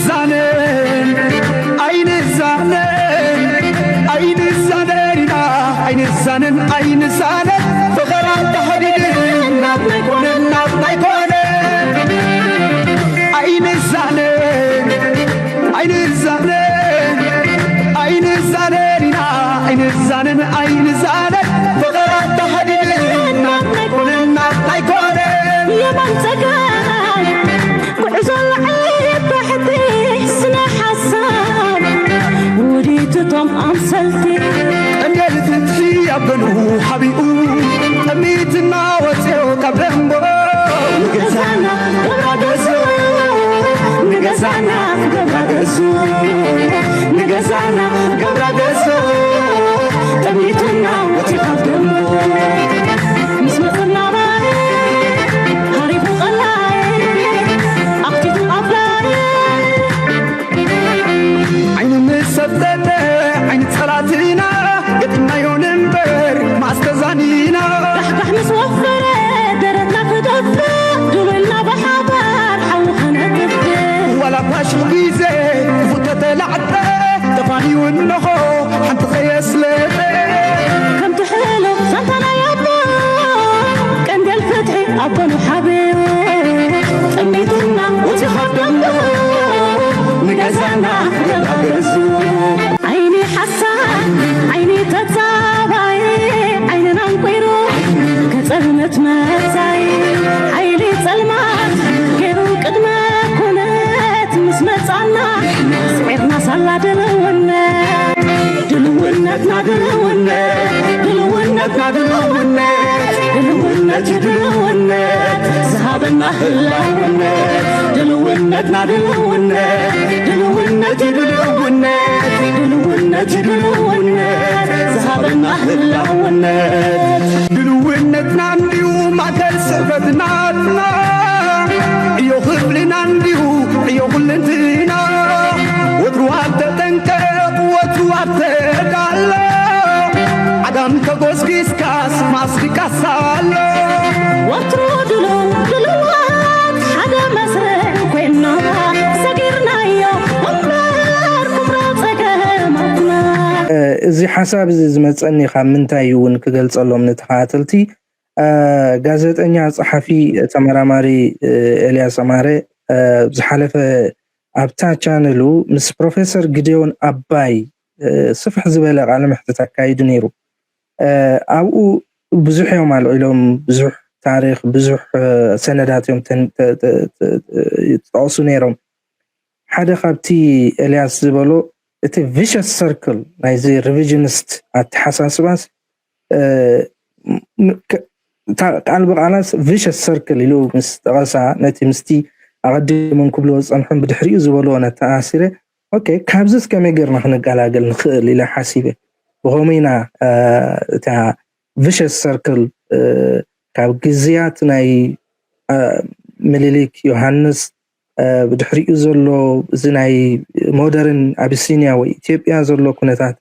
ዛነን ኣይንዛነን ኣይንዛነን ኢና ኣይንዛነን ኣይንዛነን ፍቕራ ተሓዲድን ናብ ናይ ኮነን ናብ ናይ ኮነን ኣይንዛነን ኣይንዛነን ኣይንዛነን ኢና ኣይንዛነን ኣይንዛነን ፍቕራ ተሓዲድን ናብ ናይ ኮነን ናብ ናይ ኮነን የማን ጸጋም ጉዕዞ ላዕሊ ታሕቲ ስነ ሓሳብ ውዲትቶም ኣምሰልቲ ቀንዴል ፍትሒ ኣብ ገኑ ሓቢኡ ጠሚትና ወፅዮ ካብ ደንቦ ንገዛና ገብራ ገዞ ንገዛና ገብራ ገዞ ንገዛና ገብራ ገዞ ጠሚትና ወፅዮ ካብ ደንቦ ምስ መፅና ሃሪፉ ቀላይ ኣኽቲቱ ኣፍላይ ዓይኑ ምስ ሰብተተ ዓይኒ ጸላትና ገጢምናዮ ንንበር ማስተዛኒና ራሕጋሕ ምስ ወፈረ ደረትና ክደፍእ ድብልና ብሓባር ሓዊ ከነጥፍእ ዋላ ፋሽል ግዜ ክፉተተ ላዕጠ ተፋንዩ እንሆ ሓንቲ ከየስለጠ ከምቲ ሕሉፍ ዛንታ ናይ ኣቦ ቀንዴል ፍትሒ ኣቦ ንሓብዮ ጠሚትና እቲ ካብ ደንቡ ንገዛና ገዛ ገዙ ዓይኒ ሓሳድ ዓይኒ ተጻባይ ዓይንና እንቁይሩ ከጸልመት መጻይ ሓይሊ ጸልማት ገይሩ ቅድመ ኩነት ምስ መጻና ስዒርና ሳላ ድልውነት ድልውነትና ድልውነት ድልውነትና ድልውነት ድልውነት ድልውነት ድልውነት ዝሃበና ህላውነት ድልውነትና ድልውነት ድልውነት ድልውነት ድልውነት ድልውነት ዝሃበና ህላውነት ድልውነትና እንዲዩ ማእከል ስዕበትናትና ዕዮ ክፍልና እንዲዩ ዕዮ ኩልንትና ወትሩ ኣብ ተጠንቀቕ ወትሩ ኣብ ተዳሎ ዓጋም ተጎስጊስካስ ማስቲካስ ኣሎ ወትሩ ድሉ ድልዋት ሓደ መስርዕ ኮይና ሰጊርናዮ እምበር ኩምራ ጸገማትና እዚ ሓሳብ እዚ ዝመፀኒ ካብ ምንታይ እውን ክገልፀሎም ንተኸታተልቲ ጋዜጠኛ፣ ጸሓፊ፣ ተመራማሪ ኤልያስ ኣማረ ዝሓለፈ ኣብታ ቻነሉ ምስ ፕሮፌሰር ግዴዎን ኣባይ ስፍሕ ዝበለ ቃለ መሕትት ኣካይዱ ነይሩ። ኣብኡ ብዙሕ እዮም ኣልዒሎም፣ ብዙሕ ታሪኽ፣ ብዙሕ ሰነዳት እዮም ዝጠቕሱ ነይሮም። ሓደ ካብቲ ኤልያስ ዝበሎ እቲ vicious circle ናይዚ revisionist ኣተሓሳስባስ ቃል ብቃላስ vicious circle ኢሉ ምስ ጠቐሳ ነቲ ምስቲ ኣቐዲሞም ክብልዎ ዝጸንሑን ብድሕሪኡ ዝበልዎ ነተኣሲረ ኦኬ ካብዚስ ከመይ ጌርና ክንገላገል ንኽእል ኢለ ሓሲበ። ብኸምኡ ኢና እታ vicious circle ካብ ግዝያት ናይ ምኒልክ፣ ዮሃንስ፣ ብድሕሪኡ ዘሎ እዚ ናይ ሞደርን ኣቢሲንያ ወይ ኢትዮጵያ ዘሎ ኩነታት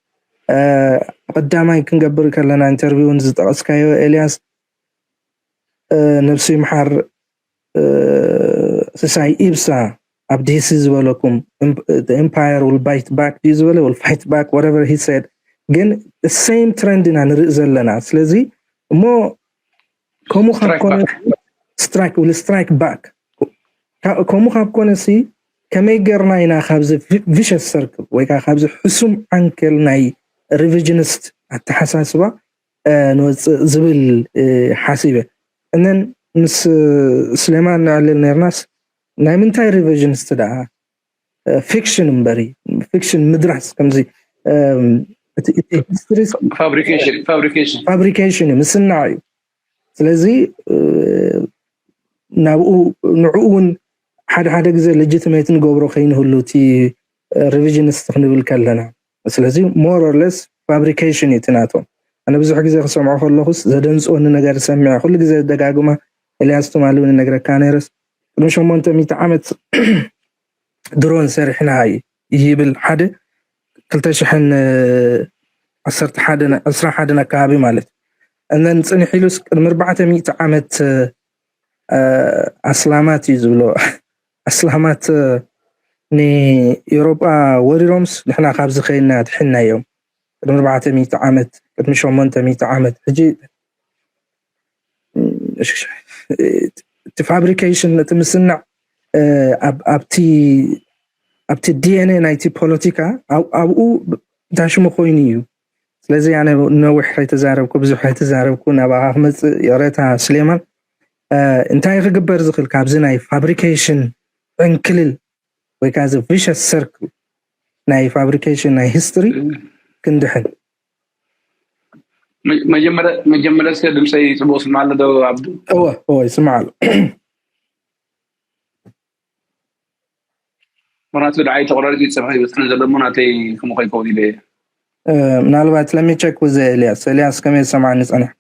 ቀዳማይ ክንገብር ከለና ኢንተርቪው ዝጠቐስካዮ ኤልያስ ነብሱ ይምሓር ስሳይ ኢብሳ ኣብ ዲሲ ዝበለኩም empire will bite back ድዩ ዝበለ will fight back whatever he said ግን same trend ኢና ንርኢ ዘለና ስለዚ እሞ ከምኡ ካብ ኮነ strike will strike back ከምኡ ካብ ኮነሲ ከመይ ጌርና ኢና ካብዚ vicious circle ወይ ከዓ ካብዚ ሕሱም ዓንኬል ናይ revisionist ኣተሓሳስባ ንወፅእ ዝብል ሓሲበ እነን ምስ ስሌማን ንዕልል ነርናስ ናይ ምንታይ revisionist ደኣ fiction እምበሪ fiction ምድራስ ከምዚ fabrication እዩ ምስናዕ እዩ ስለዚ ናብኡ ንዕኡ እውን ሓደ ሓደ ግዜ legitimate ንገብሮ ከይንህሉ እቲ revisionist ክንብል ከለና ስለዚ more or less fabrication እዩ እቲ ናቶም ኣነ ብዙሕ ግዜ ክሰምዖ ከለኹስ ዘደንፅወኒ ነገር ሰሚዐ ኩሉ ግዜ ደጋግማ ኤልያስ ትማሊ እውን ነግረካ ነይረስ ቅድሚ ሸሞንተ ሚእቲ ዓመት ድሮን ሰሪሕና ይብል ሓደ ክልተ ሽሕን ዓሰርተ ሓደን ኣካባቢ ማለት እነን ፅንሕ ኢሉስ ቅድሚ ኣርባዕተ ሚእቲ ዓመት ኣስላማት እዩ ዝብሎ ኣስላማት ንኤውሮጳ ወሪሮምስ ንሕና ካብዚ ከይና ድሕና እዮም። ቅድሚ ኣርባዕተ ሚእቲ ዓመት፣ ቅድሚ ሸሞንተ ሚእቲ ዓመት፣ ሕጂ እቲ ፋብሪኬሽን፣ እቲ ምስናዕ ኣብቲ ኣብቲ ዲኤንኤ ናይቲ ፖለቲካ ኣብኡ እንታይ ሽሙ ኮይኑ እዩ። ስለዚ ኣነ ነዊሕ ከይተዛረብኩ፣ ብዙሕ ከይተዛረብኩ፣ ናባኻ ክመፅእ፣ ይቕሬታ ስሌማን። እንታይ ክግበር ዝኽእል ካብዚ ናይ ፋብሪኬሽን ዕንክልል ወይ ከዓ እዚ ቪሸስ ሰርክል ናይ ፋብሪኬሽን ናይ ሂስትሪ ክንድሕን? መጀመርያ እስከ ድምፀይ ፅቡቅ ስማዕ ኣሎ ዶ ኣብዱ? እወ እወ፣ ይስማዕ ኣሎ። ምክንያቱ ደዓይ ተቆራሪጡ ይፀንሐ ይበፅሐን ዘሎ እሞ ናተይ ከምኡ ከይከውን ኢለ እየ። ምናልባት ለሚቸክ ውዘ ኤልያስ። ኤልያስ፣ ከመይ ዝሰማዕኒ ጸኒሕካ?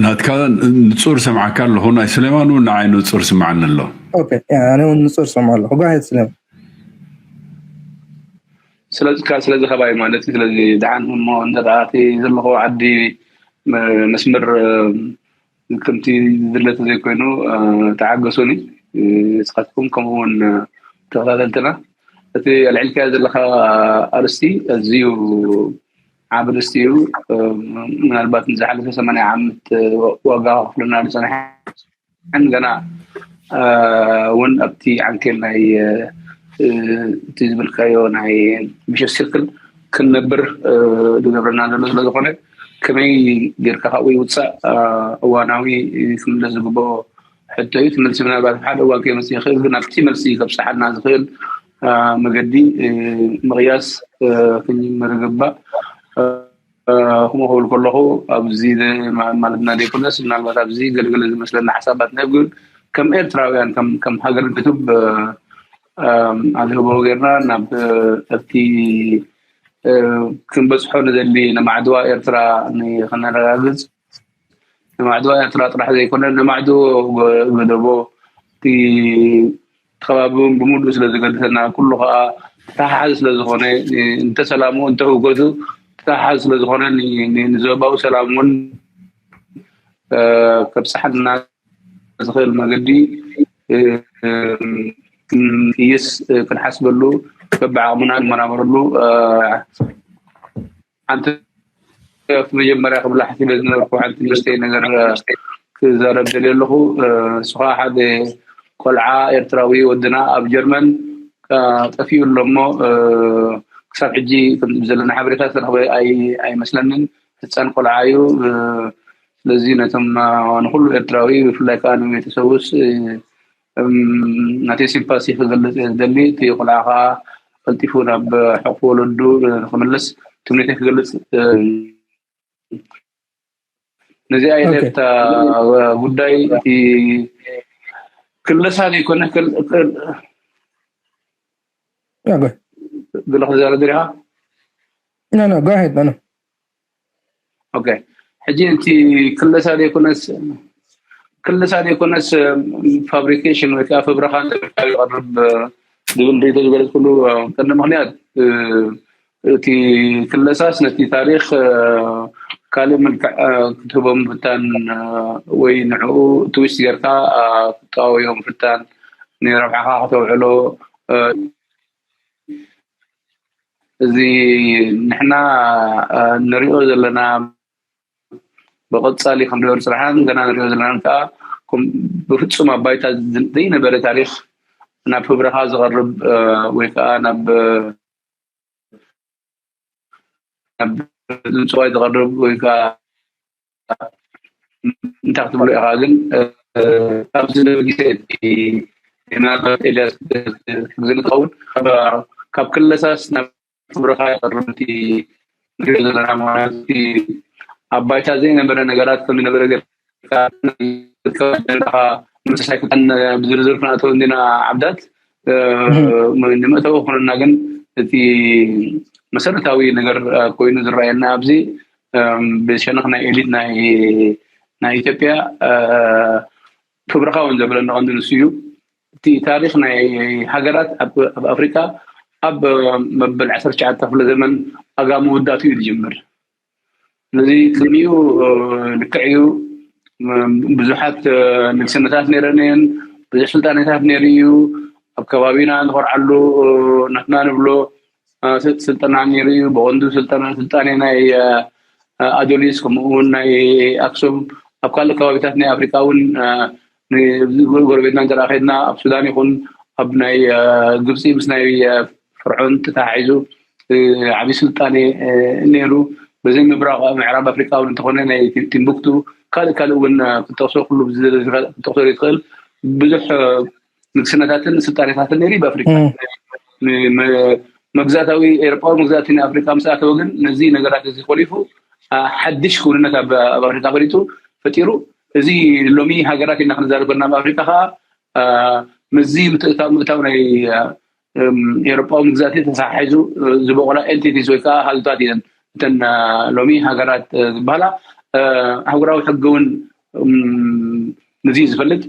ናትካ ንጹር ሰምዓካ ኣለኹ፣ ናይ ስሌማን እውን ንዓይ ንጹር ስምዓኒ ኣሎ። ኣነ እውን ንጹር ሰምዖ ኣለኹ። ጓሄት ስሌማን። ስለዚ ስለዚ ከባቢ ማለት እዩ። ስለዚ ደሓን እሞ እንተ እቲ ዘለኹ ዓዲ መስምር ከምቲ ዝድለ ተዘይኮይኑ ተዓገሱኒ። ንስኻትኩም ከምኡ እውን ተኸታተልትና፣ እቲ ኣልዒልካዮ ዘለኻ ኣርእስቲ ኣዝዩ ዓቢ ኣርእስቲ እዩ። ምናልባት ንዝሓለፈ ሰማንያ ዓመት ዋጋ ከኽፍለና ዝጸንሐን ገና እውን ኣብቲ ዓንኬል ናይ እቲ ዝበልካዮ ናይ ቪሸስ ሲርክል ክንነብር ዝገብረና ዘሎ ስለዝኾነ፣ ከመይ ጌርካ ካብኡ ይውፃእ እዋናዊ ክምለስ ዝግብኦ ሕቶ እዩ። እቲ መልሲ ምናልባት ሓደ እዋን ከይመፅእ ይኽእል፣ ግን ኣብቲ መልሲ ከብፅሓና ዝኽእል መገዲ ምቕያስ ክንጅምር ይግባእ። ከምኡ ክብል ከለኹ ኣብዚ ማለት ና ዘይኮነስ፣ ምናልባት ኣብዚ ገለገለ ዝመስለና ሓሳባት ነብ ግን ከም ኤርትራውያን ከም ሃገር ንክቱብ ኣድህቦ ጌርና ናብ ኣብቲ ክንበፅሖ ንደሊ ንማዕድዋ ኤርትራ ንክነረጋግፅ፣ ንማዕድዋ ኤርትራ ጥራሕ ዘይኮነ ንማዕድዎ ገደቦ እቲ ከባቢ እውን ብምሉእ ስለ ዝገድሰና፣ ኩሉ ከዓ ተተሓሓዚ ስለ ዝኾነ፣ እንተ ሰላሙ እንተ ህውከቱ ተተሓሓዚ ስለ ዝኾነ ንዞባዊ ሰላም እውን ከብፅሓልና ዝኽእል መገዲ ክንቅይስ ክንሓስበሉ በብዓቕምና ንመራመረሉ። ሓንቲ መጀመርያ ክብላ ሓሲበ ዝነበርኩ ሓንቲ ንእሽተይ ነገር ክዛረብ ደልየ ኣለኹ። ንሱ ከዓ ሓደ ቆልዓ ኤርትራዊ ወድና ኣብ ጀርመን ጠፊኡ ኣሎ እሞ ክሳብ ሕጂ ዘለና ሓበሬታ ዝተረኽበ ኣይመስለንን። ህፃን ቆልዓ እዩ። ስለዚ ነቶም ንኩሉ ኤርትራዊ ብፍላይ ከዓ ንቤተሰቡስ ናተይ ሲምፓሲ ክገልፅ እየ ዝደሊ። እቲ ቆልዓ ከዓ ቀልጢፉ ናብ ሕቑፊ ወለዱ ንክምለስ ትምኒተይ ክገልፅ። ነዚኣ ኢለ እታ ጉዳይ እቲ ክለሳ ዘይኮነ ገለ ክትዛረብ ደሊኻ? ኦኬ፣ ሕጂ እቲ ክለሳ ዘይኮነስ ክለሳ ዘይኮነስ ፋብሪኬሽን ወይ ከዓ ፈብረኻ ይቐርብ ዝብል ሪቶ ዝበለት ኩሉ ቀንዲ ምክንያት እቲ ክለሳስ ነቲ ታሪክ ካልእ መልክዕ ክትህቦ ምፍታን ወይ ንዕኡ ትዊስት ጌርካ ክትጠዋውዮ ምፍታን ንረብሓኻ ከተውዕሎ እዚ ንሕና ንሪኦ ዘለና ብቐፃሊ ክንሪኦ ዝፅናሕናን ገና ንሪኦ ዘለናን ከዓ ብፍፁም ኣብ ባይታ ዘይነበረ ታሪክ ናብ ህብረኻ ዝቐርብ ወይ ከዓ ናብ ናብ ምፅዋይ ዝቐርብ ወይ ከዓ እንታይ ክትብሎ ኢኻ ግን ኣብዚ ነብጊሰ ምናልባት ኤልያስ ዝንኸውን ካብ ክለሳስ ናብ ክብረኻ ይቐርብ እቲ ንሪኦ ዘለና ማለት ኣብ ባይታ ዘይነበረ ነገራት ከም ዝነበረ ጌርካ ምንሳይ ብዝርዝር ክነእተው እንዲና ዓብዳት ንመእተዊ ክኾነና ግን እቲ መሰረታዊ ነገር ኮይኑ ዝረኣየና ኣብዚ ብሸነኽ ናይ ኤሊት ናይ ኢትዮጵያ ክብረኻ እውን ዘብለና ቀንዲ ንሱ እዩ። እቲ ታሪክ ናይ ሃገራት ኣብ ኣፍሪካ ኣብ መበል ዓሰርተ ትሽዓተ ክፍለ ዘመን ኣጋ መወዳእቱ እዩ ዝጅምር። ስለዚ ቅድሚኡ ልክዕ እዩ ብዙሓት ንግስነታት ነይረን እየን፣ ብዙሕ ስልጣኔታት ነይሩ እዩ። ኣብ ከባቢና ንኾርዓሉ ናትና ንብሎ ስልጠና ነይሩ እዩ። ብቐንዱ ስልጠና ስልጣኔ ናይ ኣዶሊስ ከምኡ እውን ናይ ኣክሱም ኣብ ካልእ ከባቢታት ናይ ኣፍሪካ እውን ጎረቤትና እንተ ከድና ኣብ ሱዳን ይኹን ኣብ ናይ ግብፂ ምስ ናይ ፍርዖን ተተሓሒዙ ዓብዪ ስልጣኔ ነይሩ። በዚ ምብራቕ ምዕራብ ኣፍሪካ እውን እንተኾነ ናይ ቲምቡክቱ ካልእ ካልእ እውን ክትጠቕሶ ኩሉ ክትጠቕሶ ይትኽእል ብዙሕ ንግስነታትን ስልጣኔታትን ነይሩ ብኣፍሪካ መግዛእታዊ ኤሮጳዊ መግዛእቲ ንኣፍሪካ ምስ ኣተወ ግን ነዚ ነገራት እዚ ኮሊፉ ሓድሽ ክውንነት ኣብ ኣፍሪካ ፈሊጡ ፈጢሩ እዚ ሎሚ ሃገራት ኢና ክንዛረብ ከለና ኣብ ኣፍሪካ ከዓ ምስዚ ምትእታው ምእታው ናይ ኤሮጳዊ መግዛእቲ ተሰሓሒዙ ዝበቆላ ኤንቲቲስ ወይ ከዓ ሃልታት እየን እተን ሎሚ ሃገራት ዝበሃላ ኣህጉራዊ ሕጊ እውን ንዚ ዝፈልጥ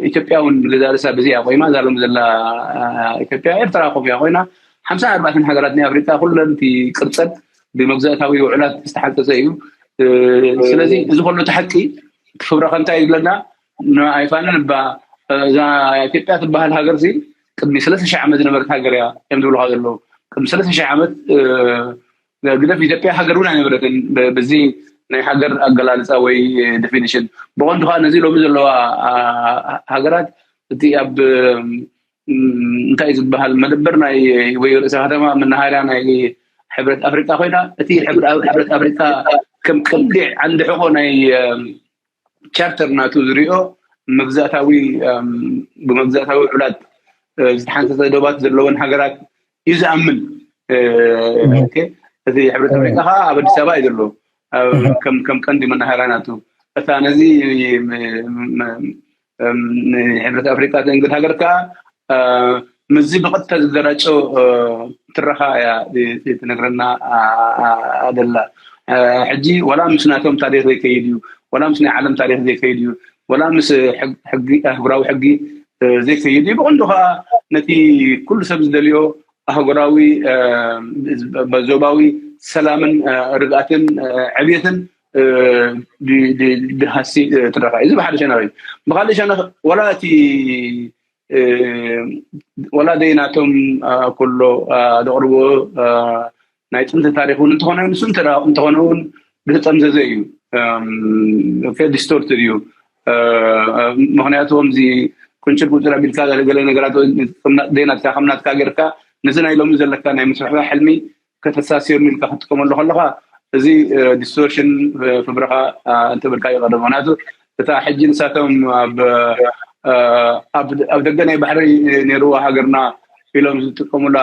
ኢትዮጵያ እውን ገዛ ርእሳ ብዚ ኣቆይማ እዛ ሎም ዘላ ኢትዮጵያ ኤርትራ ኮምያ ኮይና ሓምሳ ኣርባዕተን ሃገራት ናይ ኣፍሪካ ኩለን እቲ ቅርፀን ብመግዛእታዊ ውዕላት ዝተሓንፀፀ እዩ። ስለዚ እዚ ከሎ እቲ ሓቂ እቲ ፍብረኸ እንታይ ይብለና? ንኣይፋንን እባ እዛ ኢትዮጵያ ትበሃል ሃገር ዚ ቅድሚ ሰለስተ ሺሕ ዓመት ዝነበረት ሃገር እያ እዮም ዝብልካ ዘለዉ። ቅድሚ ሰለስተ ሺሕ ዓመት ግደፍ ኢትዮጵያ ሃገር እውን ኣይነበረትን። በዚ ናይ ሃገር ኣገላልፃ ወይ ዴፊኒሽን ብቐንዱ ከዓ ነዚ ሎሚ ዘለዋ ሃገራት እቲ ኣብ እንታይ ዝበሃል መደበር ናይ ወይ ርእሰ ከተማ መናሃርያ ናይ ሕብረት ኣፍሪቃ ኮይና እቲ ሕብረት ኣፍሪቃ ከም ቀንዲ ዓንዲ ሕቆ ናይ ቻርተር ናቱ ዝሪኦ መግዛእታዊ ብመግዛእታዊ ውዕላት ዝተሓንሰሰ ዶባት ዘለወን ሃገራት እዩ ዝኣምን። እቲ ሕብረት ኣፍሪቃ ከዓ ኣብ ኣዲስ ኣበባ እዩ ዘሎ ከም ቀንዲ መናሃርያ ናቱ እታ ነዚ ሕብረት ኣፍሪቃ ተንግድ ሃገር ከዓ ምዚ ብቐጥታ ዝገራጮ ትረኻ እያ ትነግረና ኣደላ። ሕጂ ወላ ምስ ናቶም ታሪክ ዘይከይድ እዩ፣ ወላ ምስ ናይ ዓለም ታሪክ ዘይከይድ እዩ፣ ወላ ምስ ሕጊ ኣህጉራዊ ሕጊ ዘይከይድ እዩ። ብቐንዱ ከዓ ነቲ ኩሉ ሰብ ዝደልዮ ኣህጉራዊ ዞባዊ ሰላምን ርግኣትን ዕብየትን ድሃሲ ትረኻ እዚ ብሓደ ሸነኽ እዩ። ብካልእ ሸነኽ ወላ እቲ ወላ ደይ ናቶም ኩሎ ዘቕርቦ ናይ ጥንቲ ታሪክ እውን እንተኾነ ንሱ እንተኾነ እውን ዝተጠምዘዘ እዩ። ዲስቶርትድ እዩ። ምክንያቱ ከምዚ ቁንጭል ቁንጭል ኣቢልካ ገለገለ ነገራት ደይ ናትካ ከም ናትካ ጌርካ ነዚ ናይ ሎሚ ዘለካ ናይ ምስፍሕፋሕ ሕልሚ ከተሳስዮን ኢልካ ክትጥቀመሉ ከለካ እዚ ዲስቶርሽን ፍብረካ እንትብልካ ይቀርብ። ምክንያቱ እታ ሕጂ ንሳቶም ኣብ ደገ ናይ ባሕሪ ነይርዋ ሃገርና ኢሎም ዝጥቀሙላ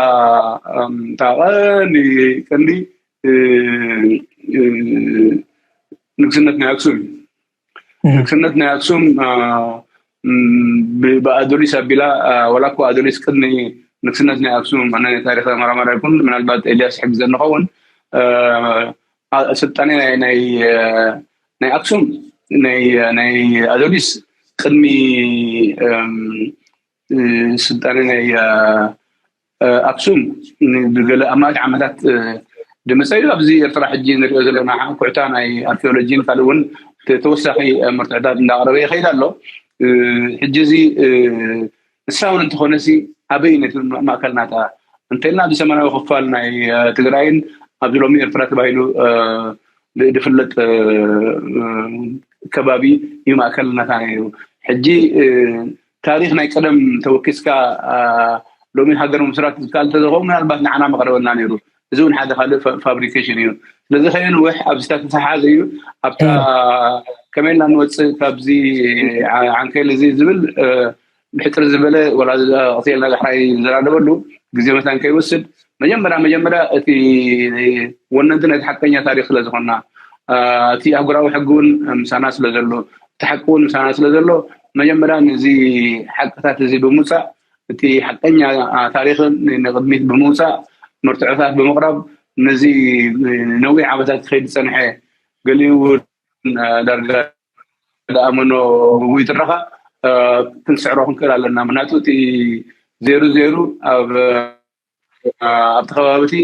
እታ ቀንዲ ቀንዲ ንግስነት ናይ ኣክሱም እዩ። ንግስነት ናይ ኣክሱም ብኣዶሊስ ኣቢላ ወላ እኮ ኣዶሊስ ቅድሚ ንግስነት ናይ ኣክሱም ኣነ ናይ ታሪክ ተመራማሪ ኣይኮን ምናልባት ኤልያስ ሕግዘ ንኸውን ስልጣኔ ናይ ኣክሱም ናይ ኣዶሊስ ቅድሚ ስልጣኔ ናይ ኣክሱም ብገለ ኣማት ዓመታት ድመፀ እዩ። ኣብዚ ኤርትራ ሕጂ ንሪኦ ዘለና ኩዕታ ናይ ኣርኪኦሎጂን ካልእ እውን ተወሳኺ መርትዕታት እንዳቕረበ ይኸይድ ኣሎ። ሕጂ እዚ ንሳ እውን እንተኾነ ሲ ኣበይ ነቲ ማእከል ናታ እንተልና ኣብዚ ሰሜናዊ ክፋል ናይ ትግራይን ኣብዚ ሎሚ ኤርትራ ተባሂሉ ዝፍለጥ ከባቢ እዩ ማእከል ናታ ነይሩ። ሕጂ ታሪክ ናይ ቀደም ተወኪስካ ሎሚ ሃገር ምምስራት ዝከኣል እንተዝኸውን ምናልባት ንዓና መቅረበልና ነይሩ። እዚ እውን ሓደ ካልእ ፋብሪኬሽን እዩ። ስለዚ ከየንውሕ ኣብዚ ዝተተሓሓዘ እዩ። ኣብታ ከመይ ኢልና ንወፅእ ካብዚ ዓንኬል እዚ ዝብል ብሕፅር ዝበለ ወላ ክልተ ኢልና ዳሕራይ ንዘራረበሉ ግዜ መታን ከይወስድ መጀመርያ መጀመርያ እቲ ወነንቲ ናይቲ ሓቀኛ ታሪክ ስለ ዝኾንና እቲ ኣህጉራዊ ሕጊ እውን ምሳና ስለ ዘሎ እቲ ሓቂ እውን ምሳና ስለ ዘሎ መጀመርያ ነዚ ሓቅታት እዚ ብምውፃእ እቲ ሓቀኛ ታሪክን ንቅድሚት ብምውፃእ መርትዖታት ብምቕራብ ነዚ ነዊሕ ዓመታት ክኸይድ ዝፀንሐ ገሊኡ እውን ዳርጋ ዝኣመኖ ግጉይ ትረኻ ክንስዕሮ ክንክእል ኣለና። ምክንያቱ እቲ ዜሩ ዜሩ ኣብ ኣብቲ ከባቢ እቲ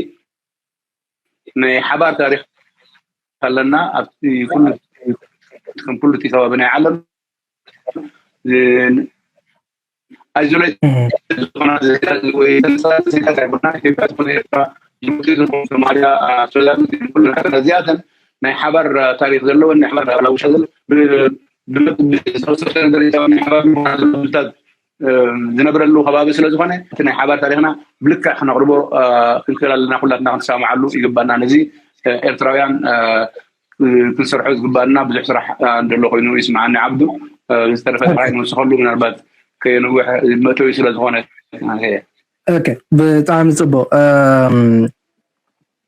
ናይ ሓባር ታሪክ ኣለና። ኣብቲ ኩሉ ከም ኩሉ እቲ ከባቢ ናይ ዓለም ኣይዞሌት ዝኾና ዜጋታት ወይ ተመሳሳሊ ዜጋታት ኣይኮና። ኢትዮጵያ ዝኾነ ኤርትራ፣ ጅቡቲ ዝኾነ ሶማልያ፣ ሱዳን፣ ኩሉ ነገር እዚኣተን ናይ ሓባር ታሪክ ዘለወን ናይ ሓባር ባህላዊ ውሻ ዘሎ ብዝተወሰነ ደረጃ ናይ ሓባር ምዃና ዝነብረሉ ከባቢ ስለ ዝኾነ እቲ ናይ ሓባር ታሪክና ብልክዕ ክነቕርቦ ክንክእል ኣለና። ኩላትና ክንሰማማዓሉ ይግባና። ነዚ ኤርትራውያን ክንሰርሖ ዝግባና ብዙሕ ስራሕ እንደሎ ኮይኑ ይስምዓኒ ዓብዱ። ዝተረፈ ጥራይ ንውስኸሉ ምናልባት ከየንውሕ መእተዊ ስለ ዝኾነ። ብጣዕሚ ፅቡቅ።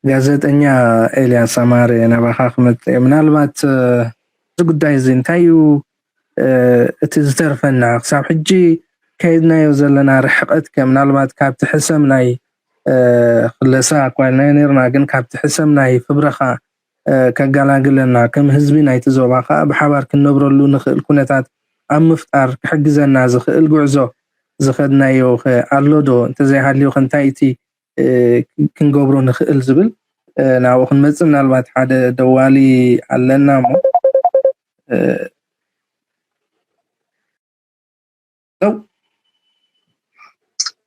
ጋዜጠኛ ኤልያስ ኣማረ ናባኻ ክመፅእ እየ። ምናልባት እዚ ጉዳይ እዚ እንታይ እዩ እቲ ዝተርፈና ክሳብ ሕጂ ከይድናዮ ዘለና ርሕቀት ከ ምናልባት ካብቲ ሕሰም ናይ ክለሳ እኳ ኢልናዮ ነርና ግን ካብቲ ሕሰም ናይ ፍብረኻ ከጋላግለና ከም ህዝቢ ናይቲ ዞባ ከዓ ብሓባር ክንነብረሉ ንኽእል ኩነታት ኣብ ምፍጣር ክሕግዘና ዝኽእል ጉዕዞ ዝኸድናዮ ከ ኣሎ ዶ እንተዘይሃልዩ ከ እንታይ እቲ ክንገብሮ ንኽእል ዝብል ናብኡ ክንመፅእ ምናልባት ሓደ ደዋሊ ኣለና እሞ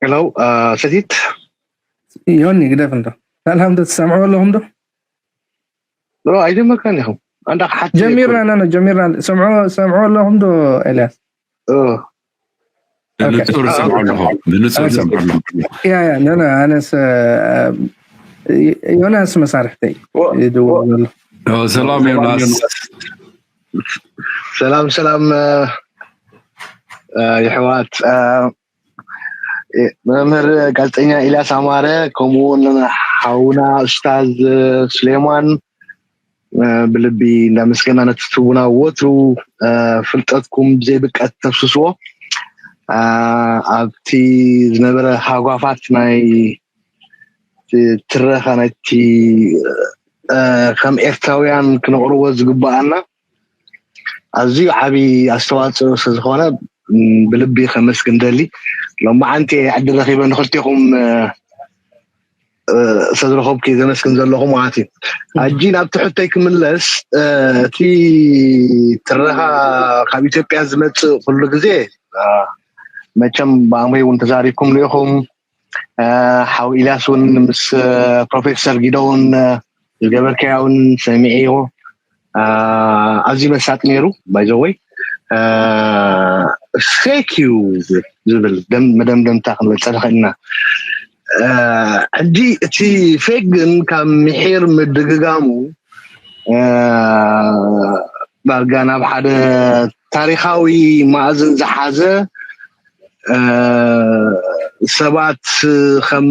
ሄሎ ሰቲት ዮኒ ግደፍ እንዶ ሰላም ዶ ትሰምዑ ኣለኹም ዶ ኣይደመካን ኢኹም ኣንዳ ክሓት ጀሚርና ና ጀሚርና ሰምዑ ኣለኹም ዶ ኤልያስ ብንጹር ሰምዑ ኣለኹ ብንጹር ሰምዑ ኣለኹ ያ ያ ና ና ኣነስ ዮናስ መሳርሕተይ ይድውል ዘሎ ሰላም ዮናስ ሰላም ሰላም የሕዋት መምህር ጋዜጠኛ ኢልያስ ኣማረ ከምኡ እውን ሓውና ኡስታዝ ስሌማን ብልቢ እንዳመስገና ነቲ ትቡና ወትሩ ፍልጠትኩም ብዘይብቀት ተፍስስዎ ኣብቲ ዝነበረ ሃጓፋት ናይ ትረኻ ናይቲ ከም ኤርትራውያን ክነቕርቦ ዝግባኣና ኣዝዩ ዓብዪ ኣስተዋፅኦ ስለዝኾነ ብልቢ ከመስግን ደሊ ሎማዓንቲ ዕድል ረኺበ ንክልቴኹም ስለዝረኸብኩ ዘመስግን ዘለኹ ማለት እዩ ኣጂ ናብ ትሕተይ ክምለስ እቲ ትረኻ ካብ ኢትዮጵያ ዝመፅእ ኩሉ ግዜ መቸም ብኣሞይ እውን ተዛሪብኩም ሪኢኹም ሓው ኢልያስ እውን ምስ ፕሮፌሰር ጊዶ እውን ዝገበርካያ እውን ሰሚዐዮ ኣዝዩ መሳጢ ነይሩ ባይዘወይ ፌክ እዩ ዝብል መደምደምታ ክንበል ፀንኸ ኢና ሕጂ እቲ ፌክ ግን ካብ ምሒር ምድግጋሙ ዳርጋ ናብ ሓደ ታሪካዊ ማእዝን ዝሓዘ ሰባት ከም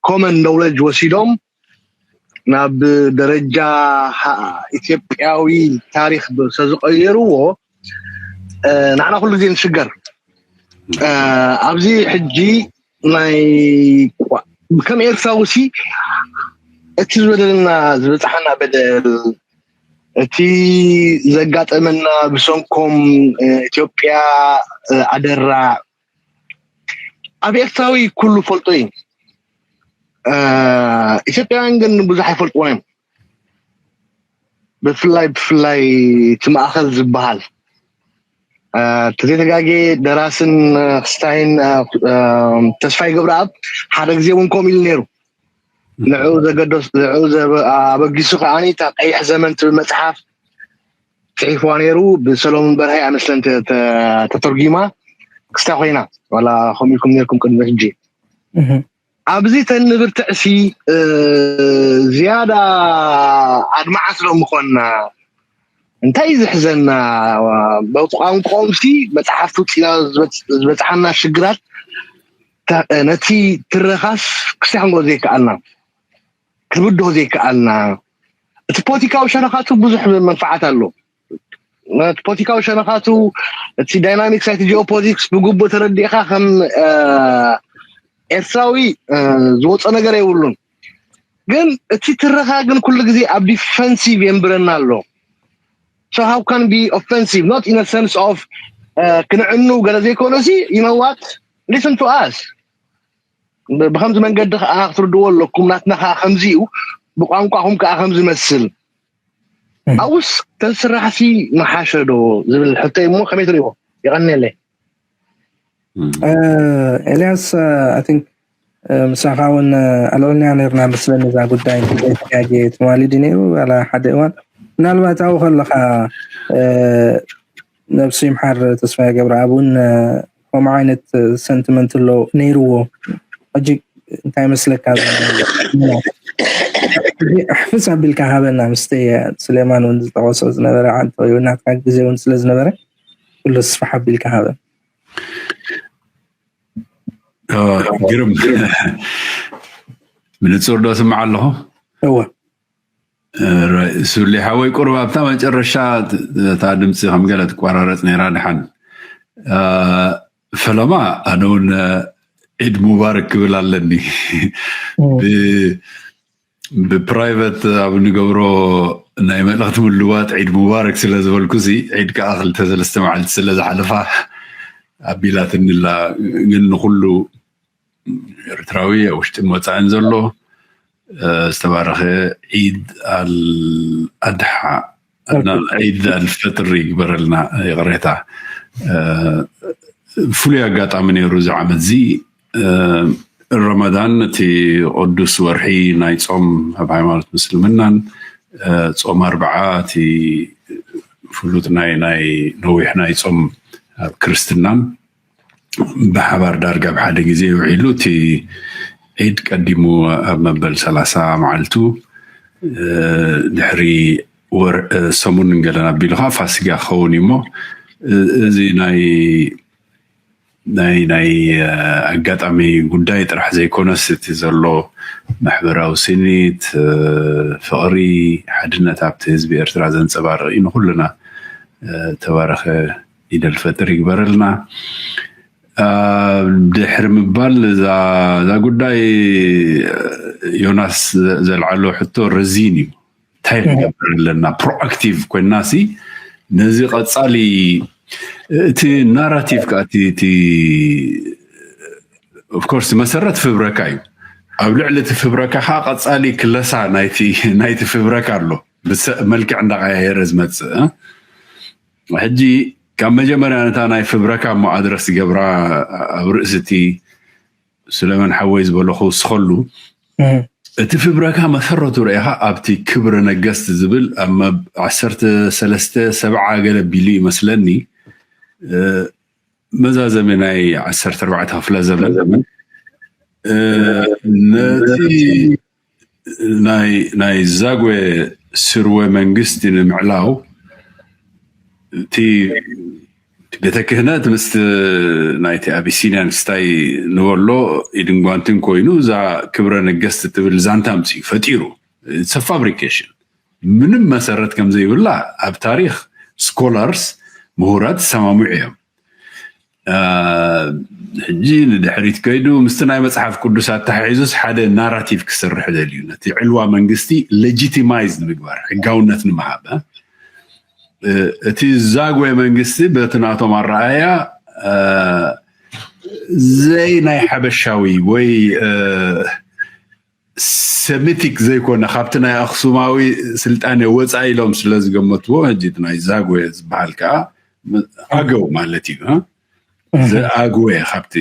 ኮመን ኖውለጅ ወሲዶም ናብ ደረጃ ኢትዮጵያዊ ታሪክ ዝተዝቀየርዎ ንዓና ኩሉ ግዜ ንሽገር ኣብዚ ሕጂ ናይ ከም ኤርትራዊ ሲ እቲ ዝበደልና ዝበፅሓና በደል እቲ ዘጋጠመና ብሰንኮም ኢትዮጵያ ኣደራዕ ኣብ ኤርትራዊ ኩሉ ፈልጦ እዩ ኢትዮጵያውያን ግን ብዙሕ ኣይፈልጥዎን እዮም ብፍላይ ብፍላይ እቲ ማእኸል ዝበሃል ተዘይተጋጌ ደራስን ክስታይን ተስፋይ ገብረኣብ ሓደ ግዜ እውን ከምኡ ኢሉ ነይሩ ንዕኡ ዘገደስ ንዕኡ ኣበጊሱ ከዓኒ እታ ቀይሕ ዘመን ትብል መፅሓፍ ፅሒፍዋ ነይሩ ብሰሎሞን በርሀ ኣመስለን ተተርጊማ ክስታ ኮይና ዋላ ከምኢልኩም ነርኩም ቅድሚ ሕጂ ኣብዚ ተንብርትዕሲ ዝያዳ ኣድማዓት ዶ ምኾንና እንታይ እዩ ዘሕዘና በቋንቋኦምሲ መፅሓፍቲ ውፅኢና ዝበፅሓና ሽግራት ነቲ ትረኻስ ክስታይ ክንጎ ዘይከኣልና ክንብድሆ ዘይከኣልና እቲ ፖለቲካዊ ሸነኻቱ ብዙሕ መንፈዓት ኣሎ እቲ ፖለቲካዊ ሸነኻቱ እቲ ዳይናሚክስ ናይቲ ጂኦፖለቲክስ ብግቡእ ተረዲእካ ከም ኤርትራዊ ዝወፆ ነገር የብሉን ግን እቲ ትረኻ ግን ኩሉ ግዜ ኣብ ዲፈንሲቭ የንብረና ኣሎ so how can be offensive not in a sense of ክንዕኑ ገለ ዘይኮነሲ you know what listen to us ብከምዚ መንገዲ ከዓ ክትርድዎ ኣለኩም ናትና ከዓ ከምዚ እዩ ብቋንቋኹም ከዓ ከምዚ መስል ኣብስ ተዝስራሕሲ ምሓሸ ዶ ዝብል ሕቶ እሞ ከመይ ትሪእዎ የቀንየለይ ኤልያስ፣ I think ምሳኻ እውን ኣልዕልናያ ነርና መስለኒ እዛ ጉዳይ። ጥያቄ ትማሊ ድዩ ነይሩ ዋላ ሓደ እዋን? ምናልባት ኣብኡ ከለኻ፣ ነብሱ ይምሓር፣ ተስፋ ገብረኣብ እውን ከምኡ ዓይነት ሰንቲመንት ኣሎ ነይርዎ። ሕጂ እንታይ መስለካ? ሕፍስ ኣቢልካ ሃበና፣ ምስቲ ስሌማን እውን ዝጠቀሶ ዝነበረ፣ ናትካ ግዜ እውን ስለ ዝነበረ፣ ኩሉ ስፋሕ ኣቢልካ ሃበን። ግርም። ብንጹር ዶ ስምዓ ኣለኹ? እወ። ሱሊ ሓወይ፣ ቁሩብ ኣብታ መጨረሻ እታ ድምፂ ከም ገለ ትቋራረፅ ነይራ። ድሓን ፈለማ፣ ኣነ እውን ዒድ ሙባረክ ክብል ኣለኒ። ብፕራይቨት ኣብ ንገብሮ ናይ መልእኽቲ ምልዋጥ ዒድ ሙባረክ ስለ ዝበልኩ፣ ዒድ ከዓ ክልተ ሰለስተ መዓልቲ ስለ ዝሓለፋ ኣቢላትኒ ኣላ። ግን ንኩሉ ኤርትራዊ ኣብ ውሽጥን ወፃእን ዘሎ ዝተባረኸ ዒድ ኣልኣድሓ፣ ዒድ ኣልፈጥሪ ይግበረልና። ይቕሬታ፣ ፍሉይ ኣጋጣሚ ነይሩ እዚ ዓመት እዚ። ረመዳን፣ እቲ ቅዱስ ወርሒ ናይ ጾም ኣብ ሃይማኖት ምስልምናን፣ ጾም ኣርብዓ፣ እቲ ፍሉጥ ናይ ናይ ነዊሕ ናይ ጾም ኣብ ክርስትናን፣ ብሓባር ዳርጋ ኣብ ሓደ ግዜ ውዒሉ፣ እቲ ዒድ ቀዲሙ ኣብ መበል ሰላሳ መዓልቱ፣ ድሕሪ ሰሙን ገለን ኣቢሉ ከዓ ፋሲጋ ክኸውን እዩ። እሞ እዚ ናይ ናይ ናይ ኣጋጣሚ ጉዳይ ጥራሕ ዘይኮነስ፣ እቲ ዘሎ ማሕበራዊ ስኒት፣ ፍቕሪ፣ ሓድነት ኣብቲ ህዝቢ ኤርትራ ዘንጸባርቕ እዩ። ንኩልና ተባረኸ ኢደል ፈጥር ይግበረልና። ድሕሪ ምባል እዛ ጉዳይ ዮናስ ዘልዓሎ ሕቶ ረዚን እዩ። እንታይ ንገብር ኣለና? ፕሮኣክቲቭ ኮይና ሲ ነዚ ቀጻሊ፣ እቲ ናራቲቭ ከዓ እቲ ኦፍኮርስ መሰረት ፍብረካ እዩ። ኣብ ልዕሊ እቲ ፍብረካ ከዓ ቀጻሊ ክለሳ ናይቲ ፍብረካ ኣሎ፣ መልክዕ እንዳቀያየረ ዝመፅእ። ሕጂ ካብ መጀመርያ ነታ ናይ ፍብረካ እሞ ኣድረስ ገብራ ኣብ ርእሲ እቲ ስለመን ሓወይ ዝበሎ ክውስኸሉ፣ እቲ ፍብረካ መሰረቱ ርኢኻ ኣብቲ ክብረ ነገስት ዝብል ኣብ ዓሰርተ ሰለስተ ሰብዓ ገለ ቢሉ ይመስለኒ፣ መዛዘሚ ናይ ዓሰርተ ኣርባዕተ ክፍለ ዘመን፣ ነቲ ናይ ዛግወ ስርወ መንግስቲ ንምዕላው፣ እቲ ቤተ ክህነት ምስቲ ናይቲ ኣቢሲኒያን ክስታይ ንበሎ ኢድን ጓንትን ኮይኑ፣ እዛ ክብረ ነገስት ትብል ዛንታ ኣምፅኡ ፈጢሩ። ፋብሪኬሽን፣ ምንም መሰረት ከምዘይብላ ኣብ ታሪክ ስኮላርስ፣ ምሁራት ዝሰማምዑ እዮም። ሕጂ ንድሕሪት ከይዱ ምስቲ ናይ መፅሓፍ ቅዱስ ኣተሓሒዙስ ሓደ ናራቲቭ ክስርሕ ደልዩ፣ ነቲ ዕልዋ መንግስቲ ሌጂቲማይዝ ንምግባር፣ ሕጋውነት ንምሃብ። እቲ ዛግወ መንግስቲ በቲ ናቶም ኣረኣያ ዘይ ናይ ሓበሻዊ ወይ ሰሚቲክ ዘይኮነ፣ ካብቲ ናይ ኣክሱማዊ ስልጣነ ወፃኢ ኢሎም ስለ ዝገመትዎ፣ ሕጂ ናይ ዛግወ ዝበሃል ከዓ ኣገው ማለት እዩ። ዘኣግወ ካብቲ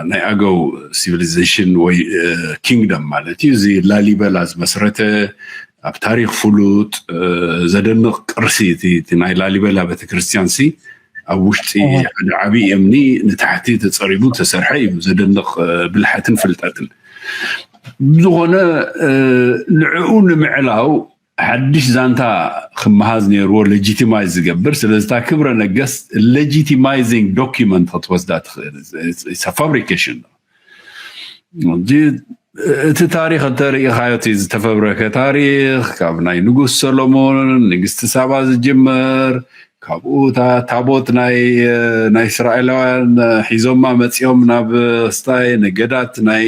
ናይ ኣገው ሲቪሊዜሽን ወይ ኪንግደም ማለት እዩ። እዚ ላሊበላ ዝመስረተ፣ ኣብ ታሪክ ፍሉጥ፣ ዘደንቕ ቅርሲ፣ እቲ ናይ ላሊበላ ቤተክርስትያን ሲ ኣብ ውሽጢ ሓደ ዓብዪ እምኒ ንታሕቲ ተፀሪቡ ተሰርሐ እዩ። ዘደንቕ ብልሓትን ፍልጠትን። ብዝኾነ ንዕኡ ንምዕላው ሓድሽ ዛንታ ክመሃዝ ነይርዎ፣ ሌጂቲማይዝ ዝገብር። ስለዚ እታ ክብረ ነገስት ሌጂቲማይዚንግ ዶኪመንት ክትወስዳ ትኽእል። ፋብሪኬሽን። እቲ ታሪክ እንተርኢኻዮ፣ እቲ ዝተፈብረከ ታሪክ ካብ ናይ ንጉስ ሰሎሞን፣ ንግስቲ ሳባ ዝጅመር፣ ካብኡ እታ ታቦት ናይ ናይ እስራኤላውያን ሒዞማ መፂኦም ናብ ስታይ ነገዳት ናይ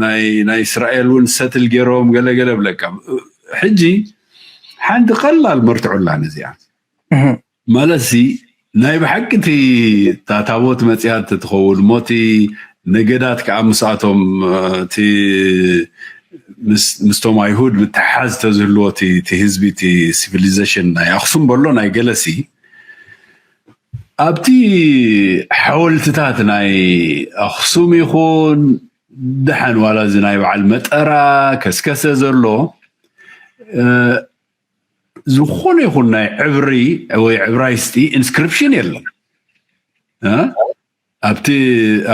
ናይ ናይ እስራኤል እውን ሰትል ገይሮም ገለገለ ብለካ። ሕጂ ሓንቲ ቀላል መርትዑላ ነዚኣ ማለት ሲ ናይ ብሓቂ እቲ ታቦት መፅያ ትኸውን ሞቲ ነገዳት ከዓ ምስኣቶም እቲ ምስቶም ኣይሁድ ምትሓዝ ተዝህልዎ እቲ ህዝቢ እቲ ሲቪሊዜሽን ናይ ኣክሱም በሎ ናይ ገለሲ ኣብቲ ሓወልትታት ናይ ኣኽሱም ይኹን ደሓን ዋላ እዚ ናይ በዓል መጠራ ከስከሰ ዘሎ ዝኾነ ይኹን ናይ ዕብሪ ወይ ዕብራይስጢ ኢንስክሪፕሽን የለን። ኣብቲ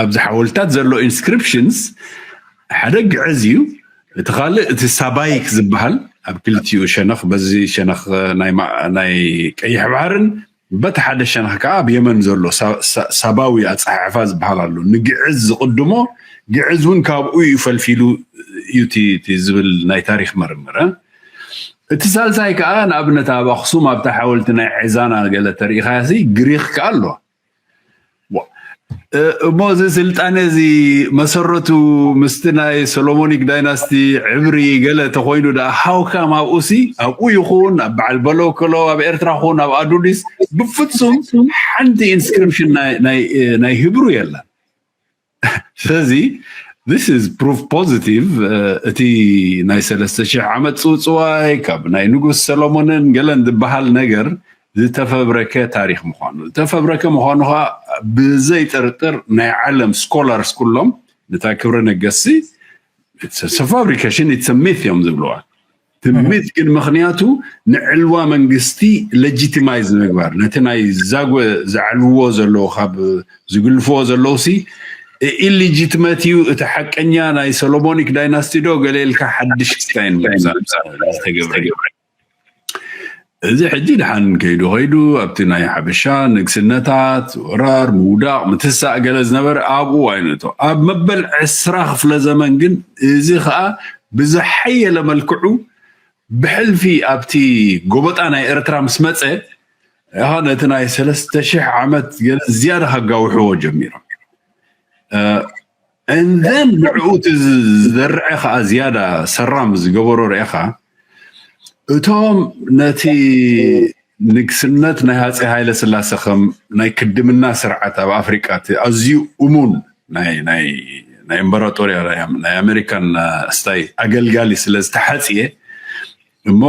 ኣብዚ ሓወልትታት ዘሎ ኢንስክሪፕሽንስ ሓደ ግዕዝ እዩ። እቲ ካልእ እቲ ሳባይክ ዝበሃል ኣብ ክልቲኡ ሸነኽ በዚ ሸነኽ ናይ ቀይሕ ባሕርን በቲ ሓደ ሸነኽ ከዓ ኣብ የመን ዘሎ ሳባዊ ኣፀሓሕፋ ዝበሃል ኣሎ። ንግዕዝ ዝቕድሞ ግዕዝ እውን ካብኡ እዩ ፈልፊሉ እዩ እቲ ዝብል ናይ ታሪክ ምርምር። እቲ ሳልሳይ ከዓ ንኣብነት ኣብ ኣክሱም ኣብታ ሓወልቲ ናይ ዒዛና ገለ ተሪኢኻሲ ግሪክ ከዓ ኣሎ። እሞ እዚ ስልጣነ እዚ መሰረቱ ምስቲ ናይ ሶሎሞኒክ ዳይናስቲ ዕብሪ ገለ ተኮይኑ ደኣ ሃውካም ኣብኡ ሲ ኣብኡ ይኹን ኣብ በዓል በለኮሎ ኣብ ኤርትራ ኹን ኣብ ኣዱሊስ ብፍጹም ሓንቲ ኢንስክሪፕሽን ናይ ሂብሩ የለን። ስለዚ this is proof positive። እቲ ናይ ሰለስተ ሽሕ ዓመት ፅውፅዋይ ካብ ናይ ንጉስ ሰሎሞንን ገለን ዝበሃል ነገር ዝተፈብረከ ታሪክ ምኳኑ ዝተፈብረከ ምኳኑ ከዓ ብዘይ ጥርጥር ናይ ዓለም ስኮላርስ ኩሎም ነታ ክብረ ነገስቲ ፋብሪኬሽን ኢትስ ሚት እዮም ዝብልዋ። ትምት ግን ምክንያቱ ንዕልዋ መንግስቲ ሌጂቲማይዝ ንምግባር ነቲ ናይ ዛጎ ዝዓልውዎ ዘለዉ ካብ ዝግልፍዎ ዘለዉ ሲ ኢሊጂትመት እዩ። እቲ ሓቀኛ ናይ ሶሎሞኒክ ዳይናስቲ ዶ ገለ ኢልካ ሓድሽ ክስታይን ዝተገብረ እዚ ሕጂ ድሓን ከይዱ ከይዱ ኣብቲ ናይ ሓበሻ ንግስነታት ወራር ምውዳቕ ምትሳእ ገለ ዝነበረ ኣብኡ ኣይነቶ ኣብ መበል ዕስራ ክፍለ ዘመን ግን እዚ ከዓ ብዝሓየለ መልክዑ ብሕልፊ ኣብቲ ጎበጣ ናይ ኤርትራ ምስ መፀ ነቲ ናይ ሰለስተ ሽሕ ዓመት ገለ ዝያዳ ከጋውሕዎ ጀሚሮም። And then ንዕኡ እቲ ዝደርዐ ከዓ ዝያዳ ሰራም ዝገበሮ ርኢኻ እቶም ነቲ ንግስነት ናይ ሃፀይ ሃይለ ስላሴ ከም ናይ ክድምና ስርዓት ኣብ ኣፍሪቃ እቲ ኣዝዩ እሙን ናይ ናይ ናይ እምበራጦርያ ናይ ኣሜሪካን ስታይ ኣገልጋሊ ስለ ዝተሓፅየ እሞ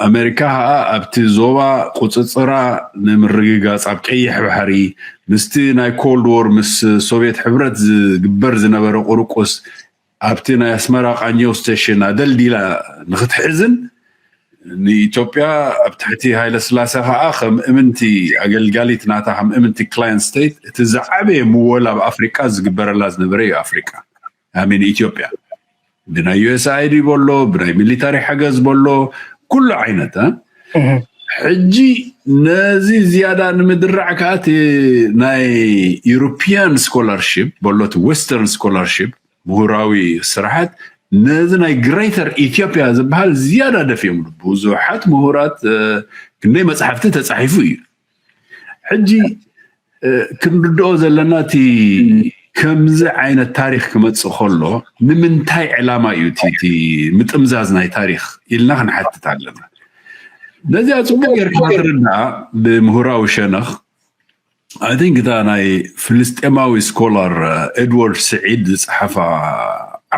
ኣሜሪካ ከዓ ኣብቲ ዞባ ቁፅፅራ ንምርግጋፅ ኣብ ቀይሕ ባሕሪ ምስቲ ናይ ኮልድ ዎር ምስ ሶቪየት ሕብረት ዝግበር ዝነበረ ቁርቁስ ኣብቲ ናይ ኣስመራ ቃኘው ስቴሽን ኣደልዲላ ንክትሕዝን ንኢትዮጵያ ኣብ ትሕቲ ሃይለ ስላሴ ከዓ ከም እምንቲ ኣገልጋሊት ናታ ከም እምንቲ ክላይንት ስቴት እቲ ዝዓበየ ምወላ ኣብ ኣፍሪቃ ዝግበረላ ዝነበረ እዩ ኣፍሪቃ ኣሜን ኢትዮጵያ ብናይ ዩኤስኣይዲ በሎ ብናይ ሚሊታሪ ሓገዝ በሎ ኩሉ ዓይነት ሕጂ ነዚ ዝያዳ ንምድራዕ ከዓ እቲ ናይ ዩሮፒያን ስኮላርሽፕ በሎ እቲ ዌስተርን ስኮላርሽፕ ምሁራዊ ስራሓት ነዚ ናይ ግሬተር ኢትዮጵያ ዝበሃል ዝያዳ ደፊኦም ብዙሓት ምሁራት ክንደይ መፅሓፍቲ ተፃሒፉ እዩ። ሕጂ ክንርድኦ ዘለና እቲ ከምዚ ዓይነት ታሪክ ክመፅእ ከሎ ንምንታይ ዕላማ እዩ እቲ ምጥምዛዝ ናይ ታሪክ ኢልና ክንሓትት ኣለና። ነዚኣ ፅቡቅ ጌርካ ትርዳኣ ብምሁራዊ ሸነክ I think እታ ናይ ፍልስጤማዊ ስኮላር ኤድዋርድ ስዒድ ዝፀሓፋ